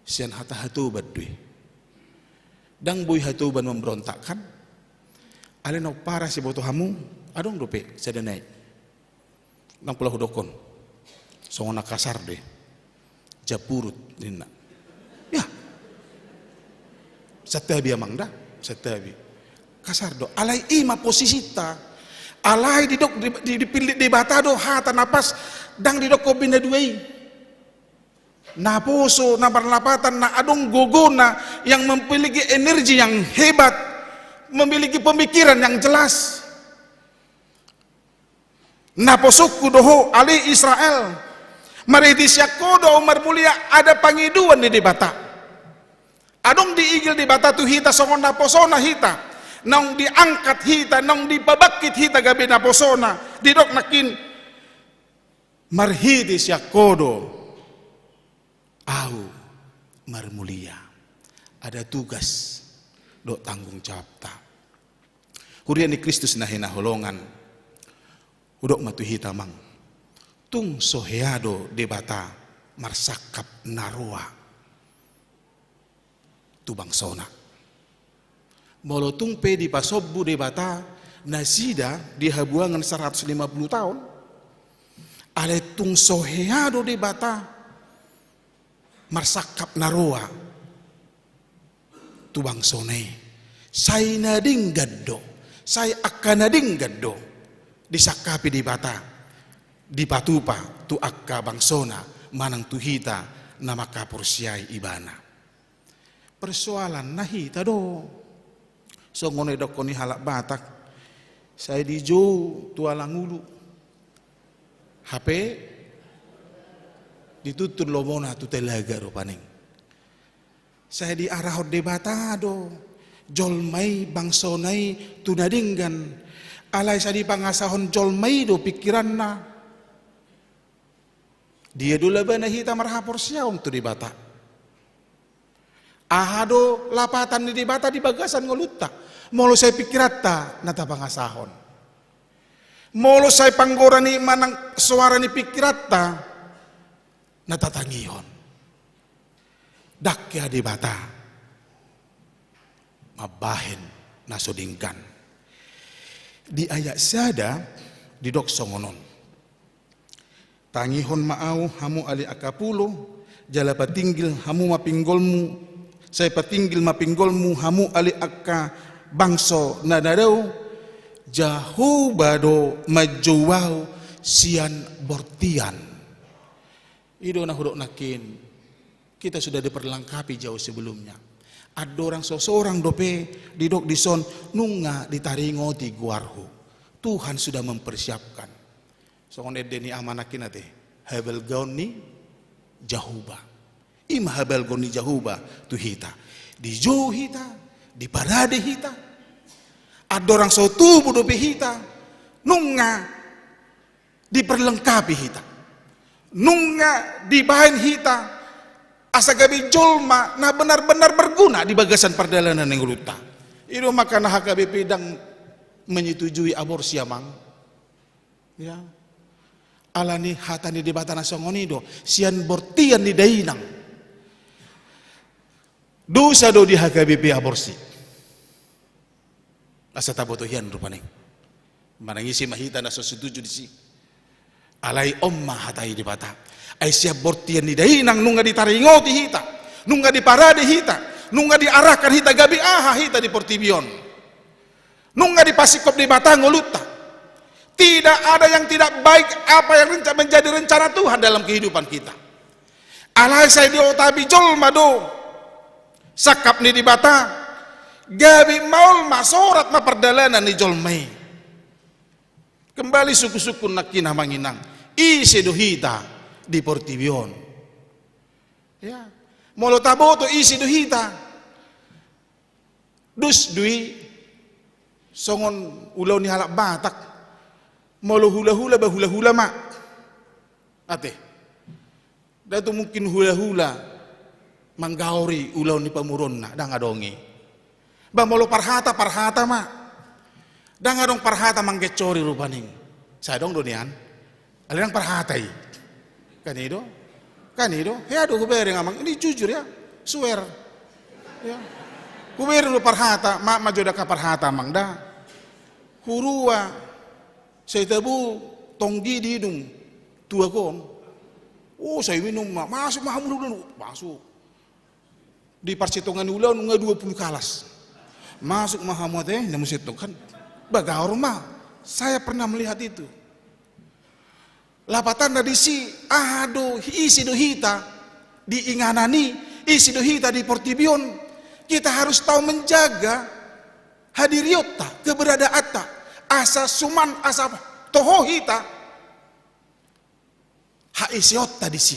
sian hata hatoban do i. Ndang boi hatoban memberontak, kan? Alai na umpara siboto hamu, adong dope sada nai. Ndang pola hudokkon. Songon na kasar do i. Japurut ninna. Ya. Santabi amang da, santabi. Kasar do. Alai i ma posisinta. Alai didok di, di, dipillit Debata do hata na pas, ndang didokkon be na dua i. Naposo, na marlapatan, na adong gogona, yang memiliki energi yang hebat, memiliki pemikiran yang jelas. Naposongku do ho ale Israel, marhite sian ho do ahu marmulia, ada pangidoan ni Debata. Adong diigil Debata tu hita songon naposona hita, naung diangkat hita, naung dipabangkit hita gabe naposona, didok nangkin, marhite sian ho do ahu marmulia. Ada tugas dohot tanggung jawabta. Huria ni Kristus na hinaholongan, hudok ma tu hita amang, tung so hea do Debata marsangkap na roa tu bangsona. Molo tung pe dipasombu Debata nasida di habuangan saratus lima pulu taon, alai tung so hea do Debata marsangkap na roa tu bangsona i. Sai na denggan do, sai angka na denggan do disangkapi Debata, dipatupa tu angka bangsona manang tu hita na mangkaporseai Ibana. Persoalanna hita do. Songon na didokkon ni halak Batak, sai dijou tu alang ulu, hape dituntun lomona tu telaga rupani. Sai diarahon Debata do jolma i, bangsona i, tu na denggan. Alai sai dipangasahon jolma i do pingkiranna. Dia do labana hita marhaporseaon tu Debata? Aha do lapatan ni Debata di bagasan ngolunta? Molo sai pingkiranta na tapangasahon, molo sai panggora ni manang soara ni pingkiranta na tatangihon, ndang hea Debata mambahen na so denggan. Di ayat sada didok songon on: Tangihon ma ahu, hamu ale angka pulo, jala patinggil hamu ma pinggolmu, sai patinggil ma pinggolmu, hamu ale angka bangso na, na dao, Jahowa do manjou ahu sian bortian. I do na hudok nangkin, kita sudah diperlengkapi jauh sebelumnya. Andorang so sorang dope didok dison, nunga ditaringoti goarhu. Tuhan sudah mempersiapkan. Songon ende ni ama nangkin ate, habalgaon ni Jahowa. I ma habalgaon ni Jahowa tu hita. Dijou hita, diparade hita. Andorang so tubu dope hita, nunga diperlengkapi hita, nunga dibahen hita asa gabe jolma na benar-benar berguna di bagasan pardalanan ni ngolunta. I do maka na H K B P ndang menyetujui aborsi, amang. Ya. Alani hata ni Debata na songon i do, sian bortian ni dainang. Dosa do di H K B P aborsi. Asa taboto hian rupani. Manang ise ma hita na so setuju disi. Alai on ma hata ni Debata. Ai sian bortian ni dainang nunga ditaringoti hita, nunga diparade hita, nunga diarahkan hita gabe aha hita di portibi on. Nunga dipasingkop Debata ngolunta. Tidak ada yang tidak baik apa yang renca-, menjadi rencana Tuhan dalam kehidupan kita. Alai sai diotapi jolma do sangkap ni Debata, gabe maol ma, sorat ma pardalanan ni jolma i. Kembali sungkun-sungkun nangkin, amang inang, ise do hita di portibi on? Ya. Molo taboto ise do hita, dos do i songon ulaon ni halak Batak. Molo hula-hula ba hula-hula ma. Ate. Ndang tung mungkin hula-hula manggaori ulaon ni pamoruonna, ndang adong i. Ba molo parhata, parhata ma. Ndang adong parhata manggencori rupani. Sai adong do nian? Alai ndang parhata i. Kan i do? Kan i do? Hea do hubereng, amang. Ini jujur ya. Swear. Ya. Hubereng do parhata, ma, ma jo daka parhata, amang, da. Hurua sai tabo tonggi diinum tuak on. O, sai minum ma, masuk ma hamu, masuk. Di parsitongan ulaon nga dua pulu kalas. Masuk ma hamu ate, na muse tong kan. Bagaor ma. Saya pernah melihat itu. Lapatanna disi, aha do, ise do hita di inganan i, ise do hita di portibi on. Kita harus tahu menjaga hadirionta, keberadaanta, asa suman, asa toho hita haiseonta disi.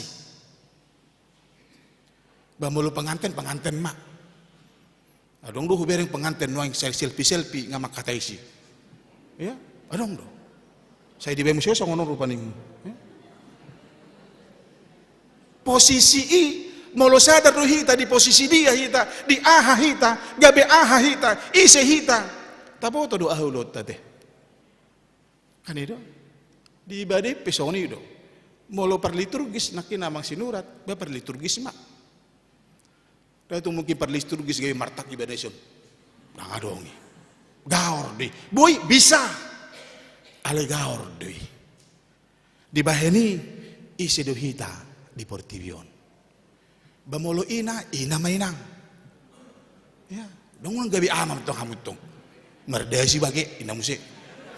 Ba molo penganten, penganten ma. Adong do hubereng penganten nuaeng selfie-selfie nga mangkatai isi. Ya, adong do. Sai dibaen muse songon on rupani. Ya. Posisi i, molo sadar do hita di posisi dia hita, di aha hita, gabe aha hita, ise hita. Taboto do aha ulaonta te. Kan i do. Di badai pe songon i do. Molo parliturgis nangkin amang sinurat, ba parliturgis ma. Datu mungkin parliturgis gabe martak ibana ison. Ndang adong i. Gaor do i. Boi bisa. Alai gaor do i. Dibahen i, ise do hita di portibi on. Ba molo ina, ina ma inang. Ya, dong unang gabe ama tong hamu tong. Mardasi bage, ina muse.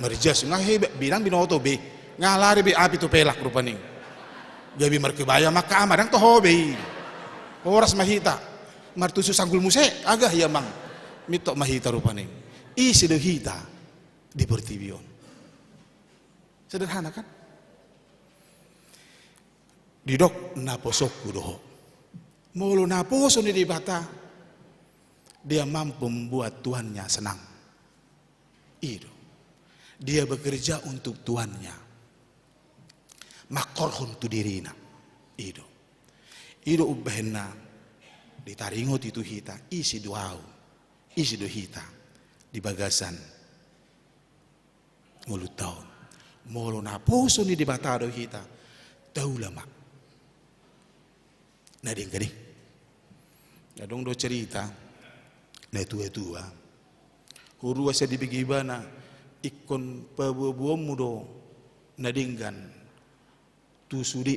Marjas, nga he, binang binoto be. Nga lari be api tu pelak rupani. Gabe markebaya maka ama, ndang toho be i. Horas ma hita. Martusu sanggul muse, agah ia mang. Mintok ma hita rupani. Ise do hita di portibi on. Sederhana kan? Didok naposongku do ho. Molo naposo ni Debata, dia mampu membuat tuannya senang. I do. Dia bekerja untuk tuannya. Mangkorhon tu dirina. I do. I do umbahenna ditaringoti tu hita, ise do ahu, ise do hita di bagasan ngolunta on. Molo naposo ni Debata do hita, taula ma. Na denggan i. Adong do cerita natua-tua. Hurua sai dibege ibana, ingkon paboa-boaonmu do na denggan tu sude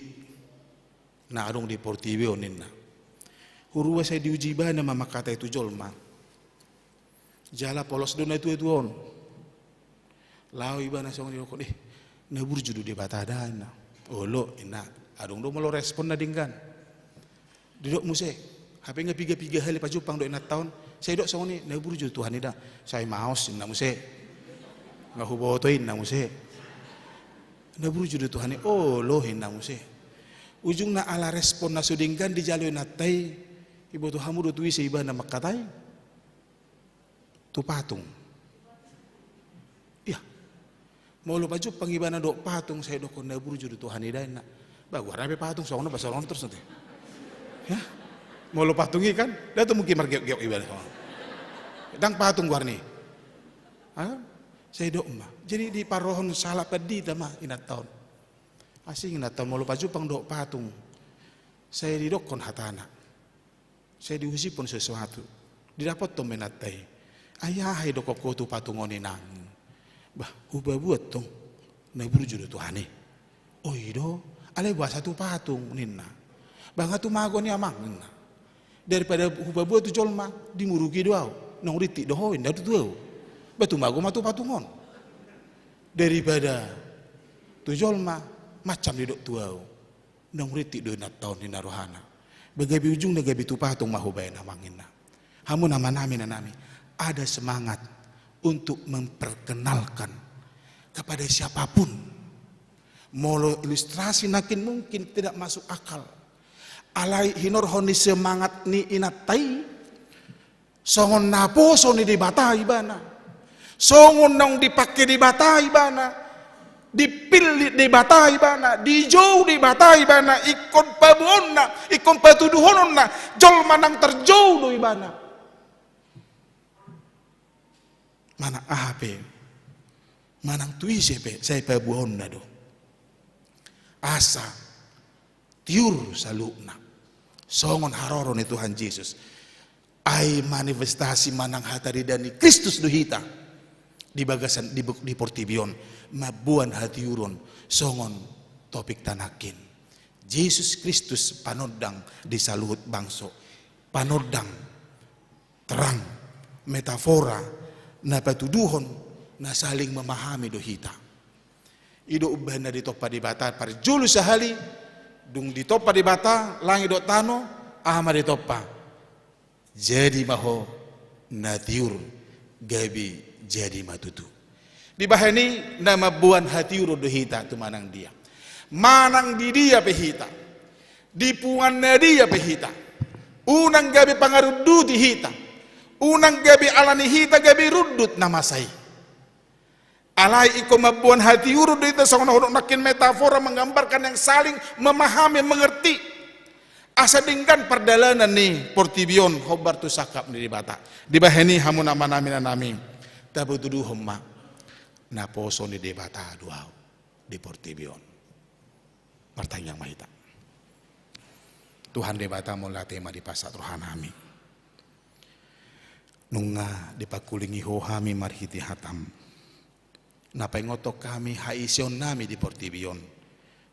na adong di portibi on ninna. Hurua sai diuji ibana ma mangkatai tu jolma. Jala polos do natua-tua on. Laho ibana songon i didok, eh, na burju do Debata da inna. Olo inna, adong do molo respon na denggan. Didok muse, hape nga piga-piga hali pajumpang do inanta on, sai didok songon i, na burju do Tuhan i da. Sai maos inna muse. Nga huboto inna muse. Na burju do Tuhan i, olo inna muse. Ujungna ala respon na so denggan dijalo inanta i, iboto hamu do tu ise ibana mangkatai? Tu patung. Ia. Molo pajumpang ibana dohot patung, sai didokkon na burju do Tuhan i da inna. Ba goarna pe patung songon on, ba songon on torus ate. Ya. Molo patung i kan, datu mungkin margeok-geok ibana songon on. Ndang patung goarna i. Ha? Sai didok ma. Jadi diparrohahon salah pandita ma inanta on. Asing inanta on molo pajumpang dohot patung. Sai didokkon hatana. Sai diusiphon sesuatu. Didapothon ma inanta i. Ai aha didokkon ho tu patung on inang? Bah, hupaboa tong. Na burju do Tuhan i. O i do. Alai boasa tu patung ninna. Bah, nga tumagon i amang ninna. Daripada hupaboa tu jolma, dimuruki do ahu. Naung rintik do ho inna tu ahu. Bah, tumagon ma tu patung on. Daripada tu jolma, macam didok tu ahu. Naung rintik do inanta on ninna rohana. Ba gabe ujungna gabe tu patung ma hubaen amang ninna. Hamu amanami, inanami, ada semangat untuk memperkenalkan kepada siapapun. Molo ilustrasi nangkin mungkin tidak masuk akal. Alai hinorhon ni semangat ni inanta i, songon naposo ni Debata ibana. Songon naung dipangke Debata ibana. Dipillit Debata ibana. Dijou Debata ibana. Ingkon paboaonna, ingkon patuduhononna. Jolma naung tarjou do ibana. Manang aha pe. Manang tu ise pe. Sai paboaonna do. Asa tiur saluhutna. Songon haroro ni Tuhan Jesus. Ai manifestasi manang hataridaan ni Kristus do hita. di bagasan di, di portibi on, mamboan hatiuron songon topikta nangkin. Jesus Kristus panondang di saluhut bangso, panondang, terang, metafora, na patuduhon na saling memahami do hita. I do umbahen na ditompa Debata, parjolo sahali dung ditompa Debata langit dohot tano, aha ma ditompa? Jadi ma ho na tiur, gabe jadi ma tutu. Dibahen i na mamboan hatiuron do hita tu manang dia. Manang di dia pe hita, di punguan na dia pe hita, unang gabe pangarunduti hita, unang gabe alani hita gabe rundut na masa i. Alai ingkon mamboan hatiuron do hita, songon na hudok nangkin, metafora menggambarkan yang saling memahami, mengerti. Asa denggan pardalanan ni portibi on hombar tu sangkap ni Debata. Dibahen i hamu na manami na nami, tapatuduhon ma naposo ni Debata do ahu di portibi on. Martangiang ma hita. Tuhan Debata, mauliate ma di pasahat roha nami. Nunga dipangkulingi Ho hami marhite hataM, na paingothon hami haiseon nami di portibi on,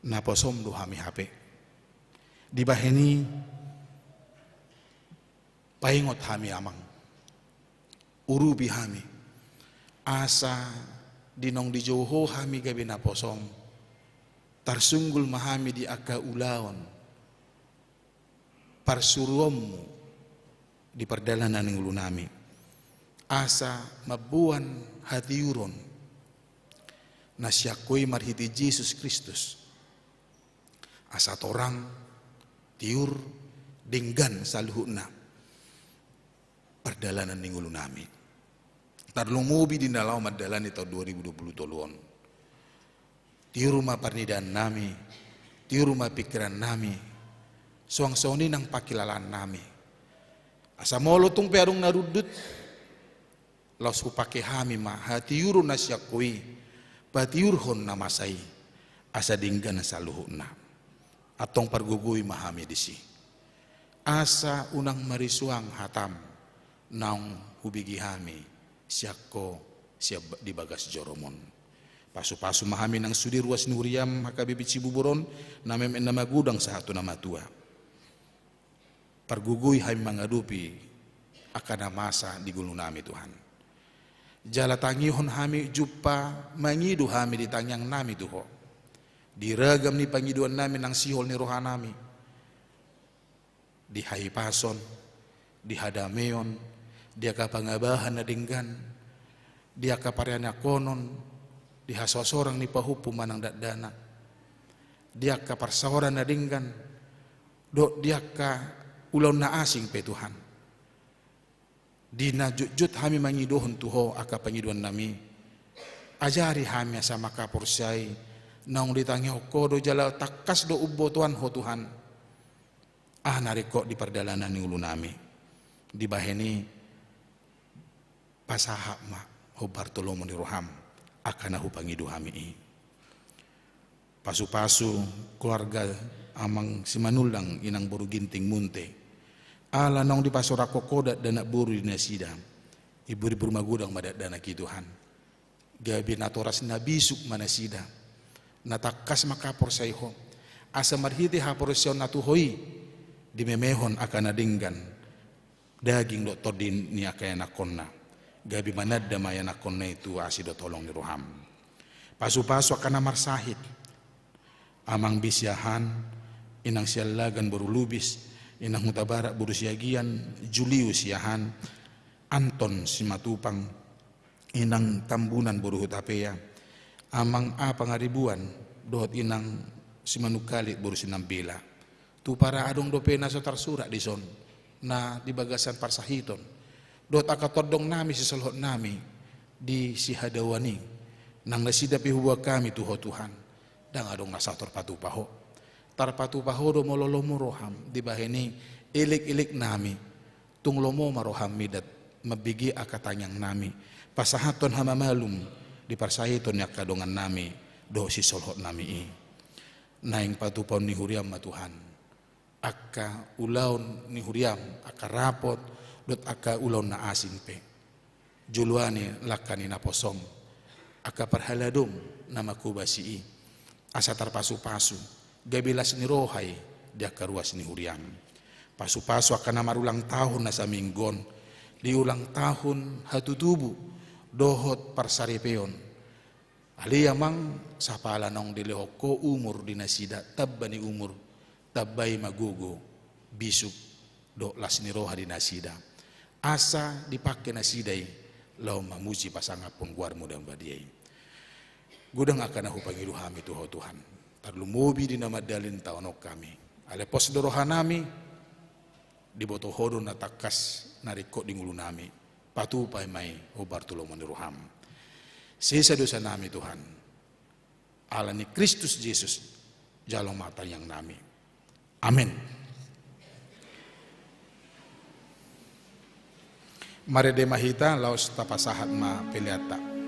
naposoM do hami hape. Dibahen i paingot hami Amang, urupi hami, asa di naung dijou Ho hami gabe naposoM, tarsunggul ma hami di angka ulaon parsuruonMu di pardalanan ni ngolu nami, asa mamboan hatiuron na sian Ho i marhite Jesus Kristus, asa torang, tiur, denggan saluhutna pardalanan ni ngolu nami. Tarlumobi di na laho mandalani taon dua ribu dua puluh tolu on. Tiur ma parnidaan nami, tiur ma pingkiran nami, suang songon i nang pangkilalaan nami. Asa molo tung pe adong na rundut, laos hupangke hami ma hatiuron na sian Ho i patiurhon na masa i, asa denggan saluhutna. Antong pargogoi ma hami disi, asa unang marisuang hataM naung hubege hami sian Ho, sian ba-, di bagas joroM on. Pasupasu ma hami nang sude ruas ni huriaM H K B P Cibubur on, na mem-, na magodang sahat tu na matua. Pargogoi hami mangadopi angka na masa di ngolu nami, Tuhan. Jala tangihon hami jumpa mangido hami di tangiang nami tu Ho, di ragam ni pangidoan nami nang sihol ni roha nami, di hahipason, di hadameon, di angka pangabahan na denggan, di angka parianakhonon, di hasosorang ni pahompu manang dakdanak, di angka parsaoran na denggan, dohot di angka ulaon na asing pe, Tuhan. Di na jotjot hami mangidohon tu Ho angka pangidoan nami, ajari hami asa mangkaporseai naung ditangihon Ho do jala tangkas do umbotoan Ho, Tuhan, aha na ringkot di pardalanan ni ngolu nami. Dibahen i pasahat ma hombar tu lomo ni rohaM angka na hupangido hami i. Pasupasu keluarga Amang Simanullang, Inang boru Ginting Munte. Ala naung dipasorang Ho dakdanak boru di nasida, imbur-imbur magodang ma dakdanak i, Tuhan. Gabe natoras na bisuk ma nasida, na tangkas mangkaporseai Ho, asa marhite haporseaonna tu Ho i dimemehon angka na denggan daging dohot tondi ni angka ianakhonna, gabe mananda ma ianakhonna i tu asi dohot holong ni rohaM. Pasupasu angka na marsahit, Amang Bis Siahaan, Inang Siallagan boru Lubis, Inang Hutabarat boru Siagian, Julius Siahaan, Anton Simatupang, Inang Tambunan boru Hutapea, Amang A Pangaribuan, dohot Inang Simanungkalit boru Sinambela. Tu para adong dope na so tarsurat dison, na di bagasan parsahiton, dohot angka tondong nami sisolhot nami di sihadauan i, nang nasida pe huboan hami tu Ho, Tuhan, ndang adong na so tarpatupa Ho. Tarpatupa Ho do molo lomo rohaM. Dibahen i, elek-elek nami, tung lomo ma rohaM midap, mambege angka tangiang nami, pasahathon hamamalum di parsahiton ni angka dongan nami dohot sisolhot nami i. Naeng patupaon ni huriaM ma, Tuhan, angka ulaon ni huriaM, angka rapot dohot angka ulaon na asing pe. Joloani langka ni naposom, angka parhaladom na manghobasi i, asa tarpasupasu, gabe las ni roha i di angka ruas ni huriam. Pasupasu angka na marulang tahun na saminggu on, di ulang tahun hatutubu dohot parsaripeon. Ale Amang, sapala naung dilehon Ho umur di nasida, tamba ni umur, tambai ma gogo, bisuk, dohot las ni roha di nasida. Asa dipangke nasida i laho mamuji pasangaphon goarmu na badia i. Godang angka na hupangido hami tu Ho Tuhan, tarlumobi di na mandalani taon on hami. Alai pos do rohanami, diboto Ho do na tangkas na ringkot di ngolunami. Patupa ma i hombar tu lomo ni roham. Sesa dosanami Tuhan, ala ni Kristus Jesus, jalo ma tangiangnami. Amen. Marende ma hita laos tapasahat ma peleanta.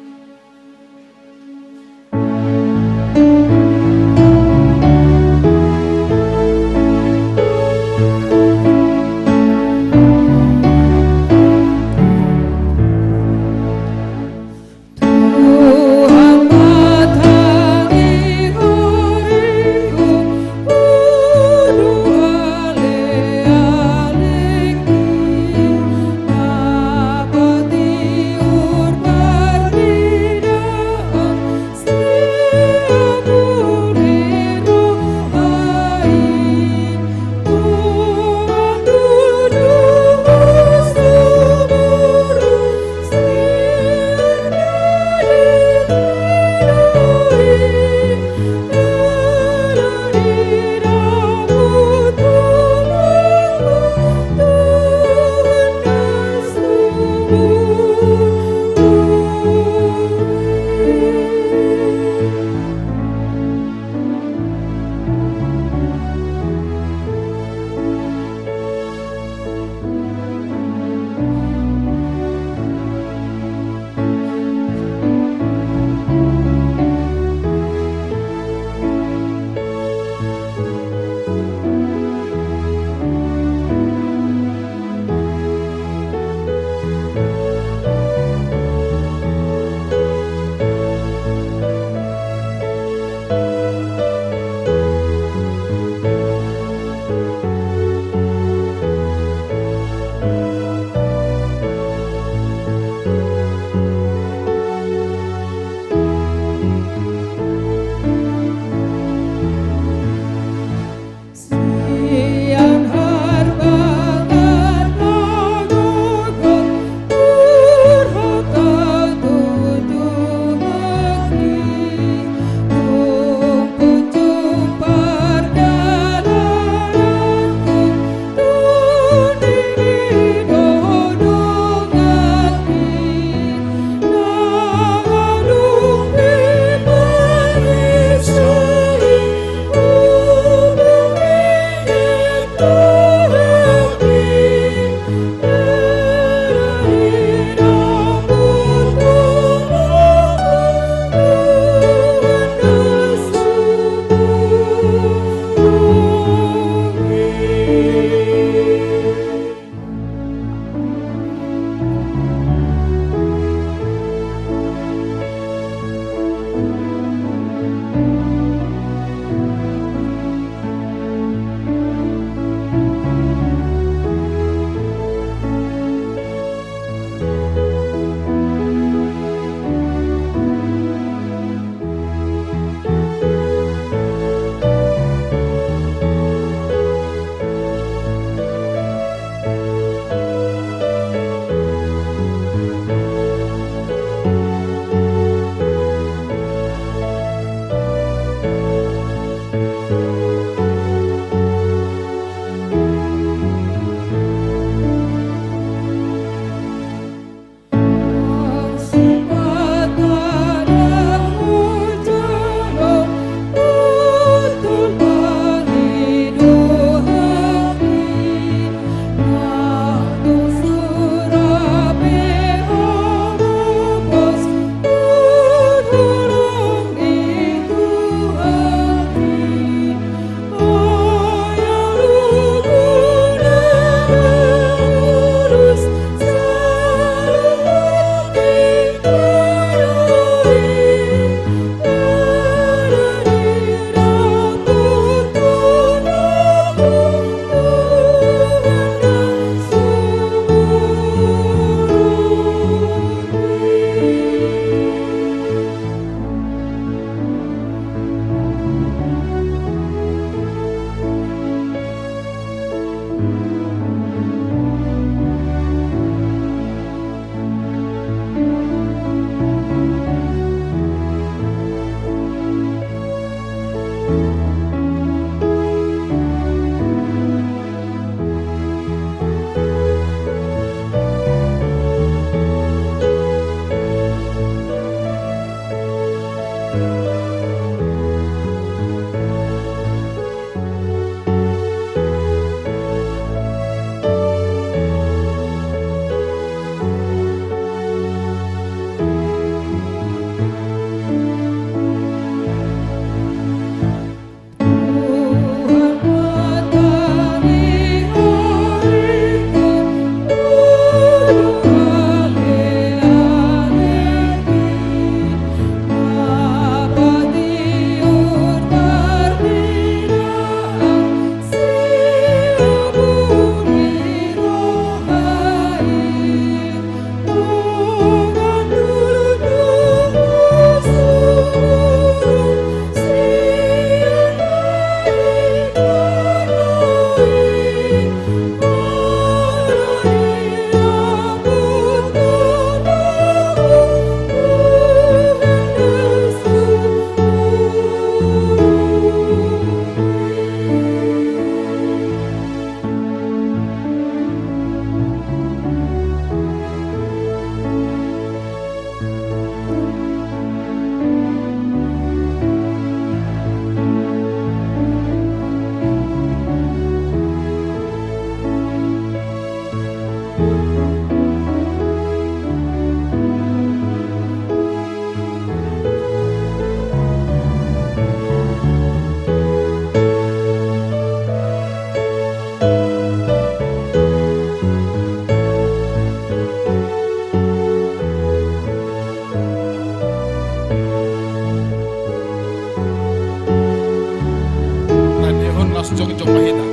Jom ma hita.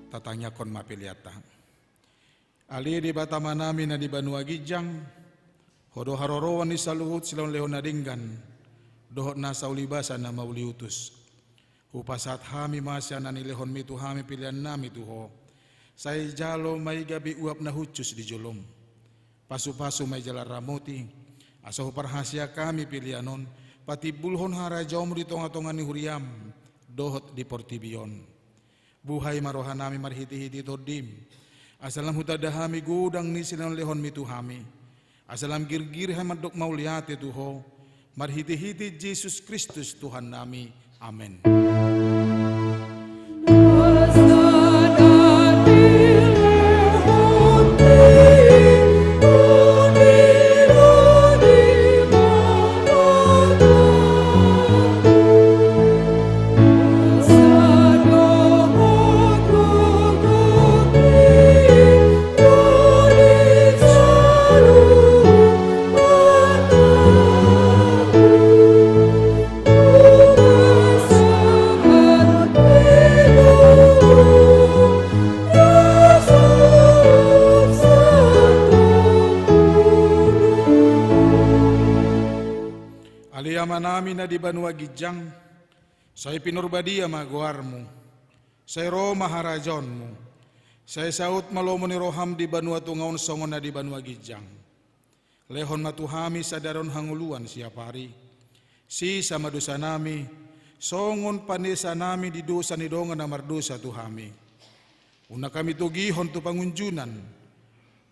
Tatangiangkon ma peleanta. Ale Debata Amanami na di banua ginjang, Ho do haroroan ni saluhut silehonlehon na denggan dohot nasa ulibasa na mauliutus. Hupasahat hami ma sian na nilehonmi tu hami peleannami tu Ho. Sai jalo ma i gabe uap na hushus di jolom. Pasupasu ma i jala ramoti, asa huparhaseang hami pelean on patimbulhon harajaonmu di tongatonga ni huriam dohot di portibi on. Buhai ma rohanami marhitehite Tondim, asa lam hutanda hami godang ni silehonlehonmi tu hami, asa lam girgir hami mandok mauliate tu Ho, marhitehite Jesus Kristus Tuhannami. Amen. Ale Amanami na di banua ginjang, sai pinarbadia ma goarmu, sai ro ma harajaonmu, sai saut ma lomo ni roham di banua tonga on songon na di banua ginjang. Lehon ma tu hami sadari on hangoluan siapari. Sesa ma dosanami, songon panesanami di dosa ni dongan na mardosa tu hami. Unang hami togihon tu pangunjunan,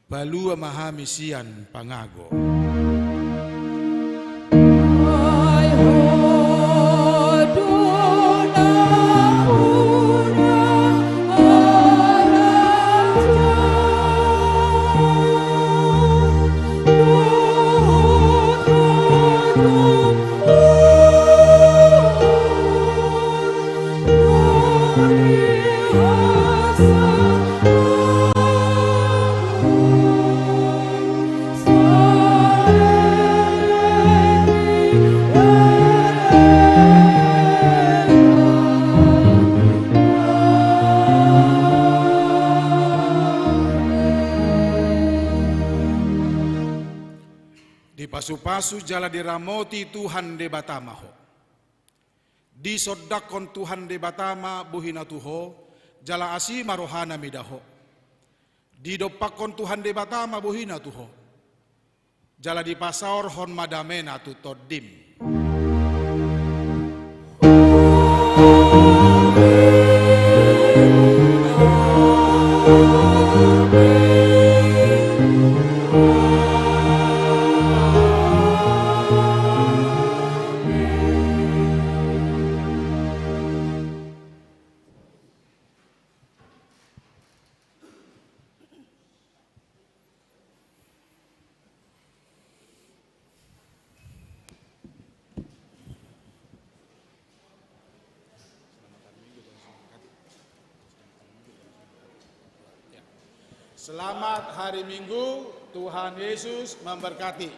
palua ma hami sian pangago. Dipasupasu jala diramoti Tuhan Debata ma ho. Disondangkon Tuhan Debata ma bohina tu ho, jala asi ma rohana mida ho. Didompakkon Tuhan Debata ma bohina tu ho, jala dipasaorhon ma damena tu tondim. Selamat hari Minggu, Tuhan Yesus memberkati.